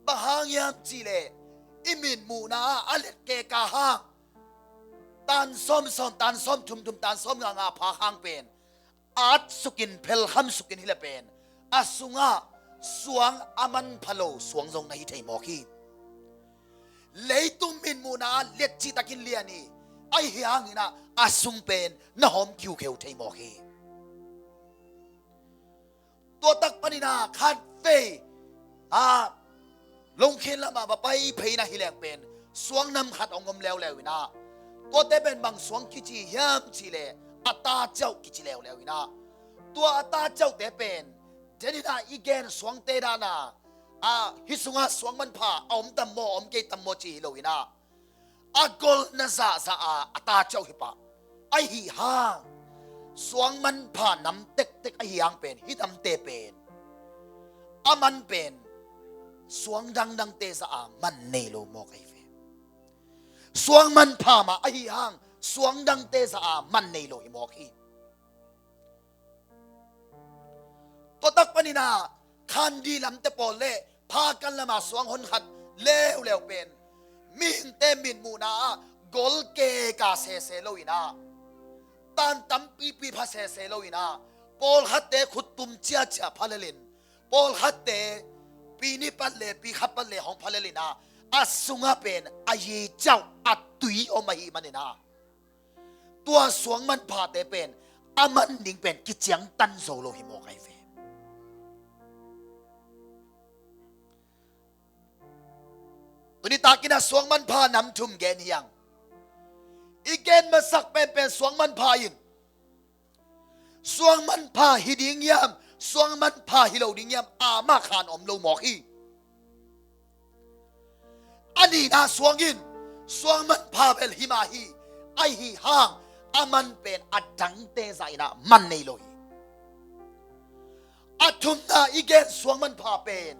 Bang hang hiam cih leh i mitmuhna ah a let keka hang, tan sawm sawm, tan sawm thum thum, tan sawm nga nga phak hang pen at sukin, phelkham sukin hi leh pen a sungah suang a manpha lo suang zong na hi thei mawk hi. Leitung mitmuhna ah let cihtakin lian hi. Ahi hangin ah a sung pen na hawm khiukheu thei mawk hi. Tua tak panin ah khatvei ah, lungkhin lamah va pai phei in ah hi leng pen suang nam khat hong om leuleu in ah, tuate pen bang suang kici hiam cih leh a ta ciauh kici leuleu in ah, tua a ta ciauhte pen denin ah i gen suangte dan a, a, hih sungah suang manpha a om tam maw, a om kei tam maw cih hi lo in ah, a golna zahzah a, a ta ciauh hi pah. Ahi hang suang manpha nam tektek ahi hang pen hih damte pen a man pen suang dangdangte zah a man nei lo mawk ahi ve. Suang manpha mah ahi hang suang dangte zah a man nei lo hi mawk hi. Tua tak panin ah Khandih lamte pawl le Phakan lama suang honkhat leuleu pen mihingte mitmuhna ah gol keka sese lo in ah, tan tampipi pha sese lo in ah, pawlkhatte khuttum ciacia pha lel in, pawlkhatte pi nih pat le pi khat pat le hong pha lel in ah, a sungah pen a yi ciauh a tui om ahih manin ah, tua suang manphate pen a man ding pen kiciangtan zo lo hi mawk ahi ve. Tuni takin ah suang manpha nam thum gen hi hang. I gen masak penpen suang manpha in, suang manpha hi ding hiam, suang manpha hi lo ding hiam, amah khan om lo mawk hi. A nihna suang in, suang manpha bel hi mah hi, ahi hang a man pen a dangte zah in ah man nei lo hi. A thumna i gen suang manpha pen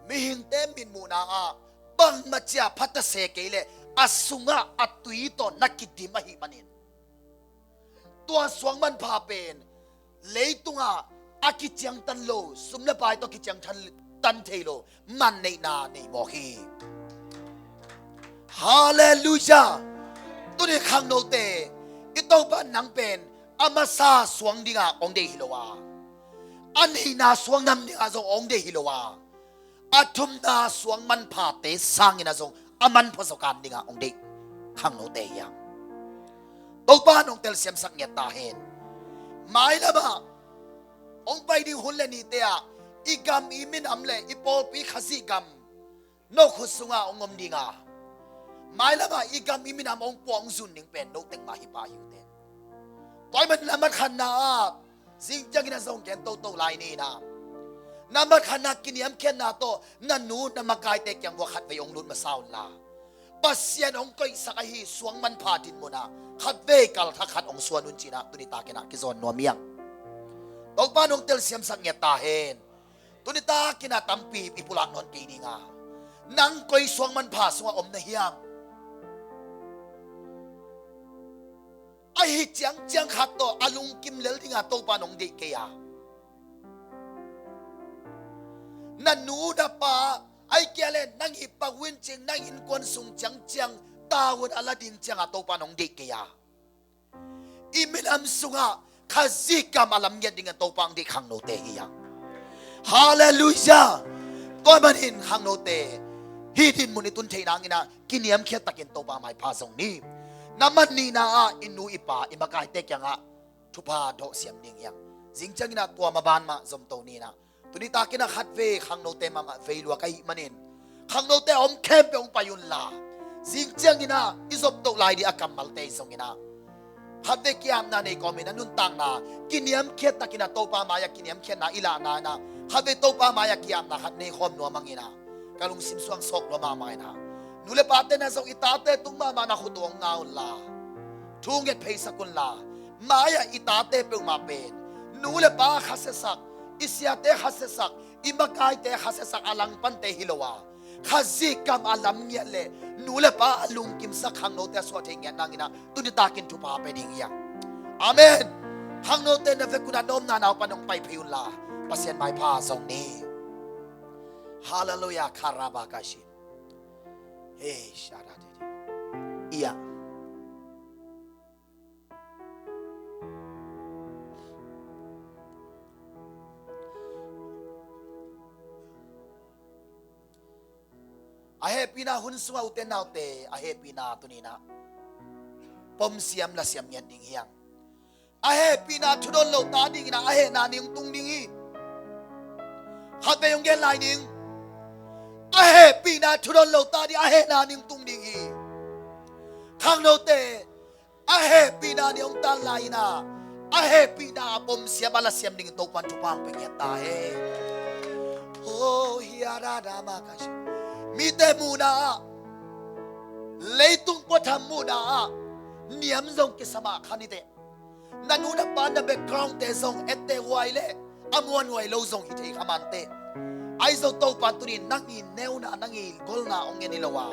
mihingte mitmuhna ah bangmah cia pha ta se kei leh a sungah a tui tawh na kidim ahih manin, tua suang manpha pen leitungah a kiciangtan lo, sum le pai tawh kiciangtan, tan thei lo, man neihna nei mawk hi. Halleluiah. Tuni khangnote, i Topa nang pen a masa suang dingah hong deih hi lo a, a nihna suang nam dingah zong hong deih hi lo a, a thumna suang manphate sangin ah zong a manpha zaw kan dingah hong deih khangnote hi hang. Topa in hong telsiamsak ngiat ta hen. Mailamah hong pai ding hun le nite ah i gam, i minam le i pawlpi Khazih gam no khut sungah hong om ding a, mailamah i gam, i minam hong puah hong zun ding pen no teng mah hi pah hi uh teh. Tua ahih manin na matkhatna ah, zing ciangin ah zong gen toto lai ni in ah, na matkhatna kiniamkhiatna tawh na nu na makaite kiang uah khatvei hong lut masa un la, Pasian hong koihsak ahi suang manpha dinmun ah khatvei kalthak khat hong suan un ci-in ah tuni takin ah kizawn nuam hi hang. Topa in hong telsiamsak ngiat ta hen. Tuni takin ah tampi i pulak nawn kei ding a, nang koi suang manpha sungah om na hiam? Ahi ciangciang khat tawh a lungkim lel dingah Topa in hong deih kei a, na nu na pa, ahih kei leh nang i pa win cing, nang innkuan sung ciangciang tavuan a la ding ciangah Topa in hong deih kei a, i minam sungah Khazih gam a lam ngiat dingin Topa hong deih khangnote hi hang. Halleluiah. Tua ahih manin khangnote, hih dinmun i tun theih nangin ah kiniamkhiat takin Topa maipha zong ni. Na man nihna ah i nu i pa i makaite kiangah thupha dawhsiam ding hi hang. Zing ciangin ah tua maban mah zomto ni in ah, tuni takin ah khatvei khangnote mahmah vei lua ka hih manin, khangnote a om khempeuh hong pai un la, zing ciangin ah i zomto lai ding a kammalte zongin ah, khatvei ki-apna nei kawmin a nuntakna kiniamkhiat takin ah Topa mai-ah kiniamkhiatna i lahna in ah, khatvei Topa mai-ah ki-apna khat nei khawm nuam hangin ah, ka lungsim suang sawk lua mahmah in ah, nu le pate na zong i tate tung mahmah na khut uh hong nga un la, thu nget pheisak un la, mai-ah i tate peuhmah pen nu le pa a khasiasak, i siate khasiasak, i makaite khasiasak a langpante hi lo a, Khazih gam a lam ngiat le nu le pa a lungkimsak khangnote a suah thei ngiat nangin ah tuni takin thupha pe ding hi hang. Amen. Khangnote na vekun ah na omna naupan hong pai phei un la, Pasian maipha zong ni. Halleluiah. Karabakashi. Hey, shara de de. Ia. A hehpihna hun sungah ute naute, a hehpihna tuni in ah pomsiam lasiam ngiat ding hi hang. A hehpihna thudawn lo ta dingin ah a hehna ni hong tung ding hi. Khatvei hong gen lai ning. A hehpihna thudawn lo ta ding, a hehna ni hong tung ding hi. Khangnote, a hehpihna ni hong tan lai in ah, a hehpihna a pomsiam a lasiam dingin Topa in thupha hong pe ngiat ta hen. Oh, hiarada makashi. Mite muhna ah, leitung puatham muhna ah niam zong kisam mah kha ni teh. Na nu na pa na backgroundte zong etteh huai le a muanhuai lo zong hi thei kha mah teh. Ahi zong Topa in tuni nang i neuna, nang i golna hong ngen hi lo a,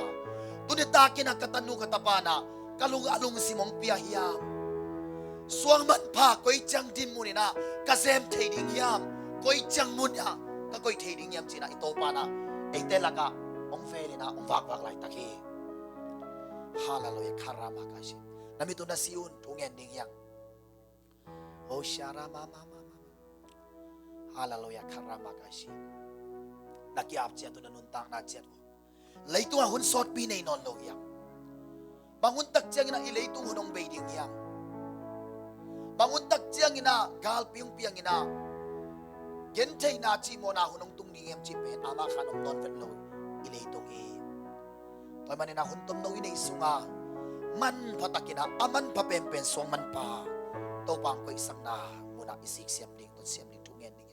tuni takin ah ka tanu ka tapa in ah ka lung a lungsim hong pia hiam? Suang manpha koi ciang dinmun in ah ka zem thei ding hiam? Koi ciang mun ah ka koih thei ding hiam ci-in ah i Topa in ah eite lakah hong velin ah hong vakvak laitak hi. Hallelujah, kharama kashi. Na mit uh na si un, thu ngen ding hiang. Oh, sharama mama mama. Hallelujah, kharama kashi. Na ki-ap ciat uh, na nuntakna ciat uh. Leitungah hun sawtpi nei nawn lo hiam? Bang hun tak ciangin ah i leitung hun hong bei ding hiam? Bang hun tak ciangin ah galpi hong piangin ah gentheihna cihmawhna hun hong tung ding hiam cih pen amah khan om nawn vet lo i leitung hi. Tua ahih manin ah hun tomno i neih sungah manpha takin ah a manpha penpen suang manpha Topa hong koihsakna munah i siksiam ding, tonsiam ding, thu ngen ding.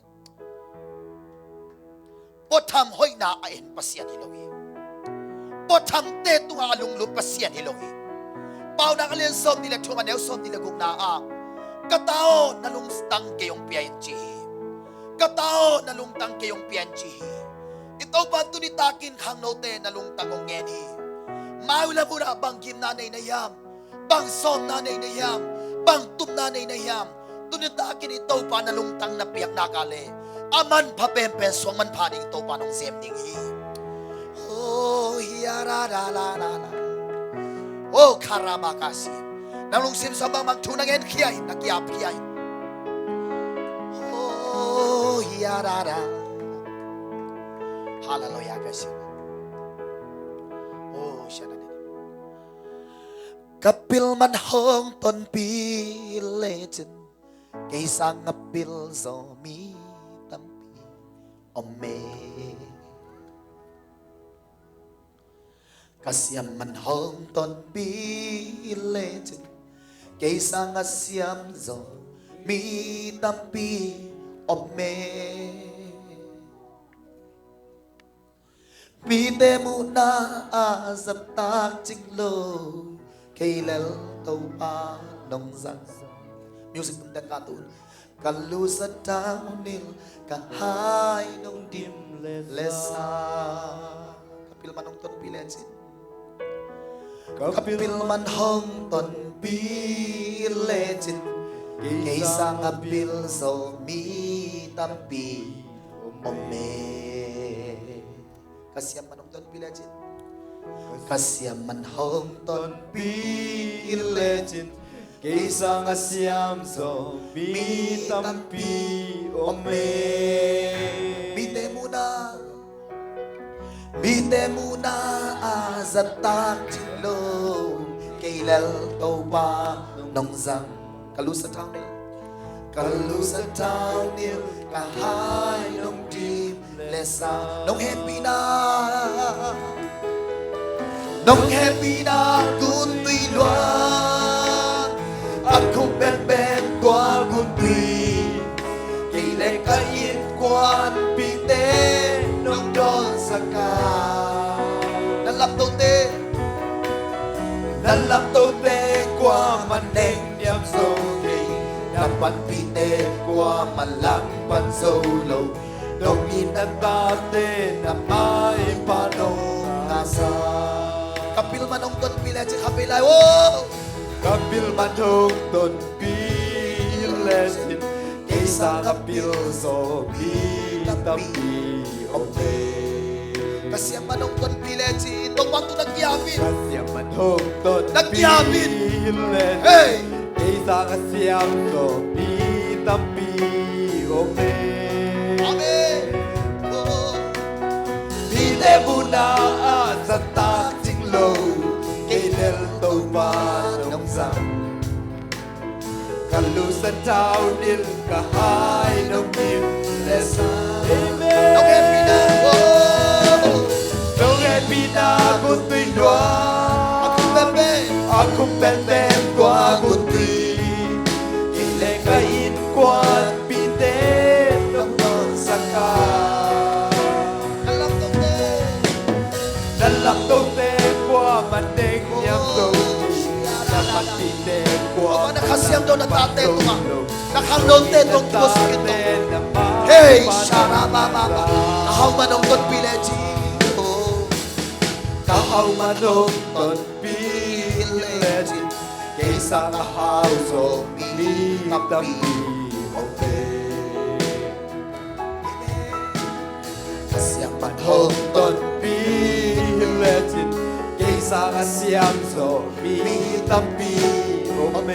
Puatham hoihna a en Pasian hi lo hi. Puathamte tungah a lunglut Pasian hi lo hi. Paunak a lian sawmnih le thum, a neu sawmnih le gukna ah, "Ka ta aw, na lungtang kei hong pia in," ci hi. "Ka ta aw, na lungtang kei hong pia in," ci hi. I Topa in tuni takin khangnote na lungtang hong ngen hi. Mai uh lam hunah bang gimna nei na hiam? Bang sawmna nei na hiam? Bang tupna nei na hiam? Tuni takin i Topa na lungtang na piak nak leh a manpha penpen suang manpha ding Topa nong sem ding hi. Oh, hiya ra ra la la la. Oh, kharama kashi. Nang lungsim sung bangmah thu na ngen khia in, na ki-ap khia in. Oh, hiya ra ra. Hallelujah kashi. Oh, shanane. Ka pil man hong tonpih lecin, kei sang a pil zaw mi tampi om e. Ka siam man hong tonpih lecin, kei sang a siam zaw mi tampi om e. Mite muhna a zat tak cing lo, kei lel Topa nong zang. Music tum teng ka tun. Ka lu sa tau nil, ka hai nong dim le sa. Ka pil man hong tonpih lecin. Ka pil man hong tonpih lecin, kei sang a pil zaw mi tampi om e. Ka siam man hong tonpih lecin. Ka siam man hong tonpih lecin, kei sang a siam zaw mi tampi om e. Mite muhna, mite muhna a zat tak cing lo, kei lel Topa nong zang. Ka lu sa tau nil, ka lu sa tau nil, ka hai nong dim le sa. Nong hehpihna, nong hehpihna guntui luang, a khum benben tua guntui, kei le ka innkuanpihte nong dawnsak a. Na laptote, na laptote kuaman neng niam zo kei, na panpihte kuaman langpan zo lo. Dong in a tate na maipha nong ngahsak. Ka pil man hong tonpih lecin, kha pei lai, oh. Ka pil man hong tonpih lecin, kei sang a pil zaw mi tampi om e. Ka siam man hong tonpih lecin, Topa tu na kiam in. Ka siam man hong tonpih lecin, hey, kei sang a siam zaw mi tampi om e. Amen. Oh. Mite muhna a zat tak cing lo, kei lel Topa nong zang. Ka lu sa tau nil, ka hai nong dim le sa. Amen. Nong hehpihna, oh, nong hehpihna guntui luang, a khum benben, a khum benben tua guntui, kei le ka innkuanpihte nong dawnsak a. Na laptote, na laptote kuaman neng niam zo, na panpihte kuaman, na kha siam lo na tate tungah, na khangnote tungah, hey, sharabababa. Ka hau man hong tonpih lecin, oh. Ka hau man hong tonpih lecin, kei sang a hau zaw mi tampi om e. Ka siam man hong tonpih lecin, kei Sang a siam zawh mi tampi om e.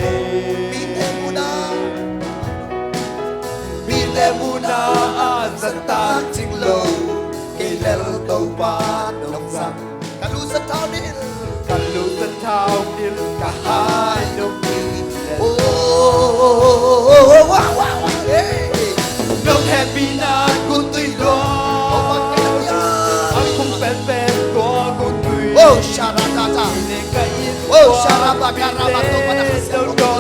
Mite munah, mite munah a zahtak cing lo, kei lel Topa nong zang. Ka lu zahtak nil, ka lu zahtak nil, ka hai nong nil. Oh, oh, oh, oh, oh, wow, wow, wow, hey. Nong hehpihna gun tui luang. Oh, a kum penpen tua gun tui. Oh, sharatata. Ine ka in. Oh, sharabakarabato, mana khasiang lo.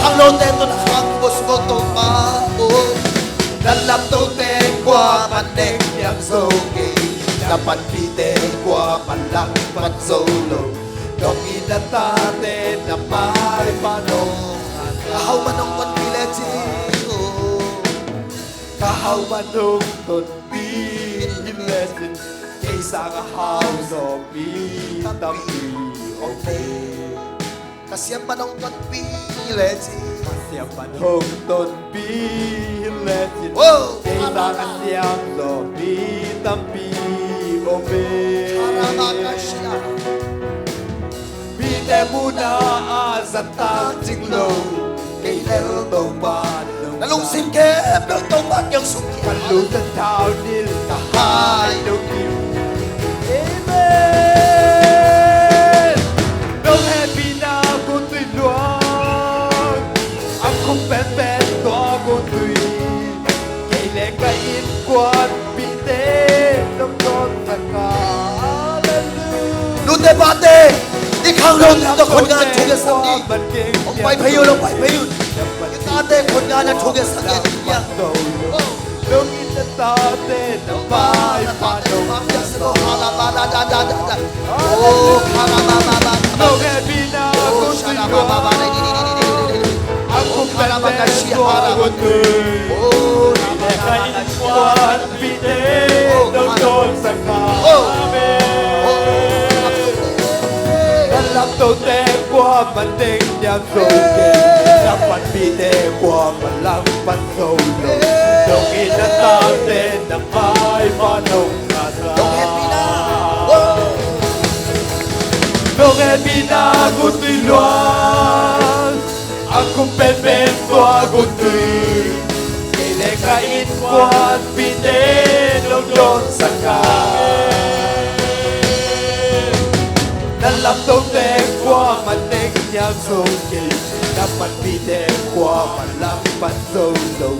Khangnote tawh na khang bos ko Topa. Oh. Na lamtote kuaman neng niam zo kei. Na panpihte kuaman langpan zo lo. Nong it na tate na maipha nong ngasa. Ka hau man hong tonpih lecin, oh. Ka hau man hong tonpih lecin, kei sang a hau zawh mi tampi om e. Ka siam man hong tonpih lecin. Ka siam man hong tonpih lecin. Oh, kei sang a siam zawh mi tampi om e. Mite munah a zahtak cing lo, kei lel Topa nong. Na lungsim khempeuh Topa kiang sung khia. Ka lu zahtak nil, ka hai nong nil. Amen. Nong hehpihna gun tui luang, a kum penpen tua gun tui. Kei le ka innkuanpihte nong dawnsak a. Hallelujah. Nute pate, i khangnote tawh khunngan thu ngetsak ni. Hong pai phei un, hong pai phei un. I tate khunngan a thu ngetsak ni. Nong it na tate na maipha nong. Oh, nong hehpihna gun tui luang, a kum penpen tua gun tui. Kei le ka innkuanpihte nong dawnsak a. Amen. Na lamtote kuaman neng niam zo kei. Na panpihte kuaman langpan zo lo. Nong it na tate na maipha nong ngasa. Nong hehpihna gun tui luang, a kum penpen tua gun tui. Kei le ka innkuanpihte nong dawnsak a. Na lamtote kuaman neng niam zo kei. Na panpihte kuaman langpan zo lo.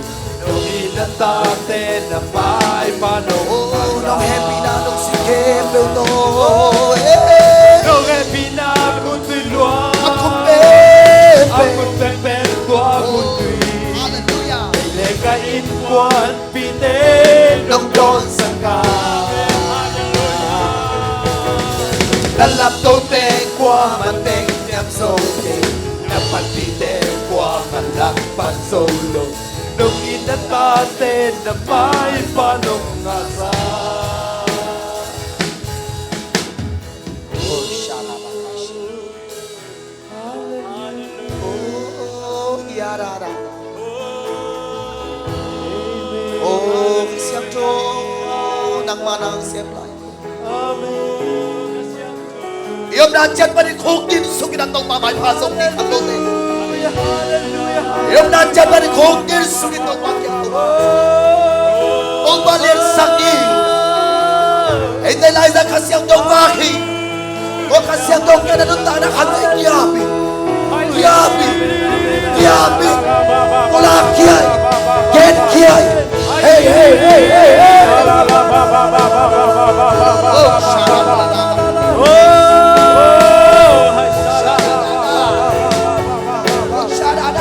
Nong it na tate na maipha nong. Oh, nong hehpihna nong sin khempeuh tawh. Nong hehpihna gun tui luang, a kum penpen, a kum penpen tua gun tui. Hallelujah. Kei le ka innkuanpihte nong dawnsak a. Na lamtote kuaman neng niam zo kei. Na panpihte kuaman langpan zo lo. Nong it na tate na maipha nong ngasa. Oh, shalabakashi. Oh, yarara. Oh, Kha Siangtho, nangmah na hong sem lai. I omna ciat panin khukdin sungin a Topa maipha zong ni khang lote. I omna ciat panin khukdin sungin Topa kiang tung. Topa liansak ni. Eite laizang Kha Siangtho vak hi. Ko Kha Siangtho kiang na nuntakna khatte kiam hi. Kiam hi. Kiam hi. Pulak khia hi. Gen khia hi. Hey, hey, hey, hey, hey. Oh, shalabala. Oh, shalabala.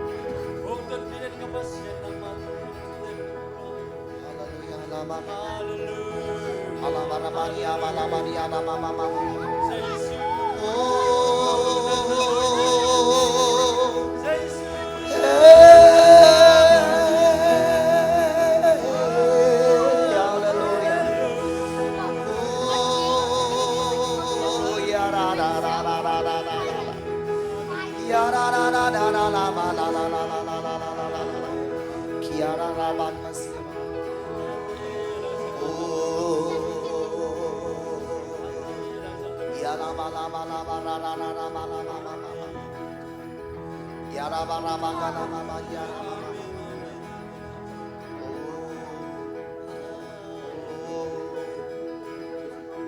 Haleluya. Haleluya. Haleluya. Oh.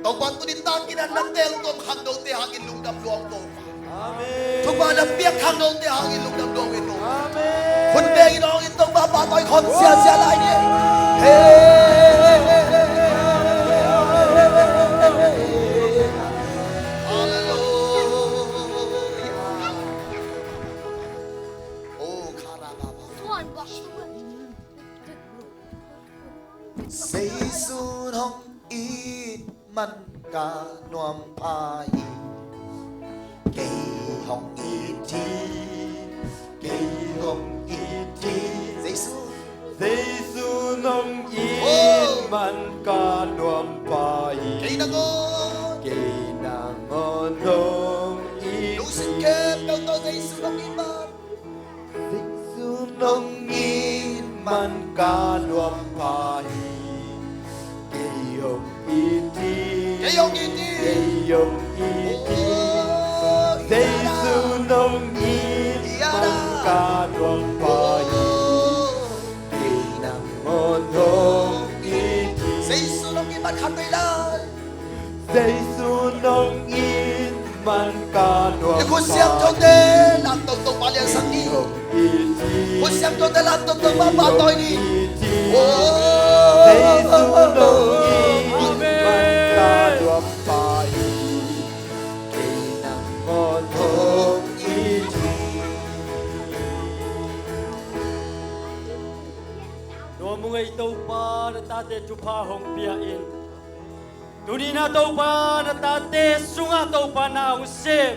Topa, tuni tangkin a na teel tuam khangnote hangin lungdam lua ung Topa. Amen. Thupha na piak khangnote hangin lungdam lua ung Topa. Amen. Hun bengin hong in Topa, pahtawi khawm siasia lai ni. Hey. Hallelujah. Oh, karababa. Jesu hong it man ka nuam pha hi. Kei hong it hi. Kei hong it hi. Jesu. Jesu hong it man ka nuam pha hi. Kei nangawn. Kei nangawn hong it hi. Lungsim khempeuh tawh Jesu hong it man. Jesu hong it man ka nuam pha hi. Kei hong it hi. Kei hong it hi. Kei hong it hi. Oh, Jesu hong it man ka nuam pha hi. Kei nangawn hong it hi. Jesu hong it man khat vei lai. Jesu hong it man ka nuam pha hi. I khut siangthote lam tongtong pahtawi ni. Khut siangthote lam tongtong pahtawi ni. Oh. Tua mu ngei Topa, na tate thupha hong pia in. Tuni-in ah Topa, na tate sungah Topa na hong sem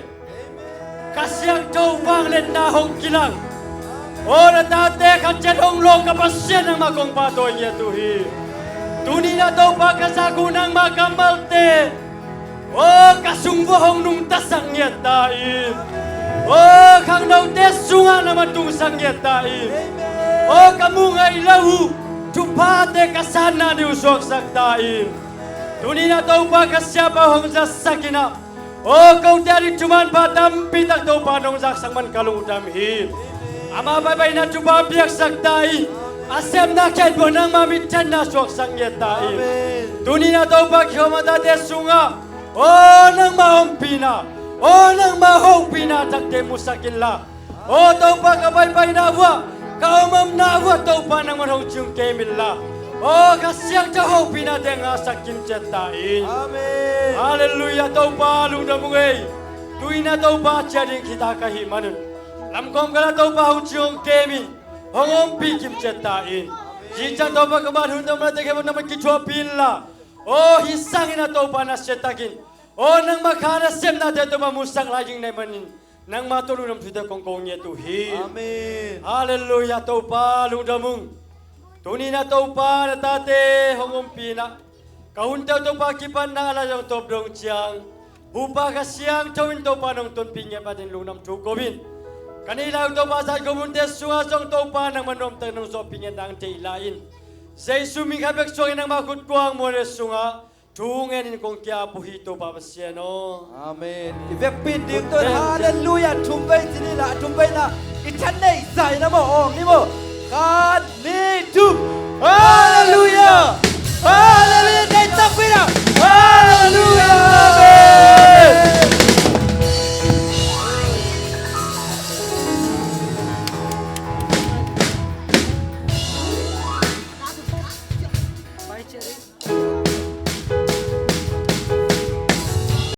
Kha Siangtho vangliatna hong kilang. Aw na tate khat ciat hong lawng ka Pasian, nangmah kong pahtawi ngiat uh hi. Tuni-in ah Topa, ka zak uh nangmah kammalte, aw ka sung vuah hong nungtasak ngiat ta in. Aw khangnote sungah nangmah tungsak ngiat ta in. Aw ka mu ngei lo uh thuphate ka sanna ding uh suaksak ta in. Tuni-in ah Topa, ka siapa hong zatsak in ah, aw kote a ding thuman pha tampi tak Topa nong zaksak man ka lungdam hi. Amah paipaina thupha piaksak ta in. A sepna khempeuh nangmah mitthanna suaksak ngiat ta in. Amen. Tuni-in ah Topa, kikhawm a tate sungah, aw nangmah ompihna, aw nangmah hopihna takte musak inla, aw Topa, ka paipaina vuah, ka omomna vuah Topa, nangmah hong cing kem inla, aw Kha Siangtho hopihnate ngahsak kimciat ta in. Amen. Halleluiah, Topa lungdam ung ei. Tu-in ah Topa ciah ding khita ka hih manun, lamkawm khalah Topa hong cing hong kem in, hong ompih kimciat ta in. Zing ciang Topa, ka mat hun Topa, na teng khempeuh nangmah kithuahpih inla, aw hih sangin ah Topa, nasia takin, aw nangmah kha na sepnate Topa musak lai ding na hih manin, nangmah tawh lungdam thute kong ko ngiat uh hi. Amen. Halleluiah, Topa lungdam ung. Tuni-in ah Topa, na tate hong ompih in ah, ka hunte uh Topa, kipatna a la zong tawp dong ciang, Hupa Kha Siangtho in Topa nong tonpih ngiat manin lungdam thu ko in. Ka neih lai uh Topa, zat ko munte sungah zong Topa, nangmah nuamtak nong zawhpih ngiat nang thei lai in. Jesu min khat bek suangin nangmah khutkuang muanre sungah thu ngenin kong ki-ap uh hi Topa Pasian aw. Amen. I vekpi ding tawh, halleluiah, thum vei ci ni la, thum vei la. I tha neih zah in ah maw, awng ni maw. Khat, nih, thum. Halleluiah. Halleluiah. Neih takpi in ah. Halleluiah.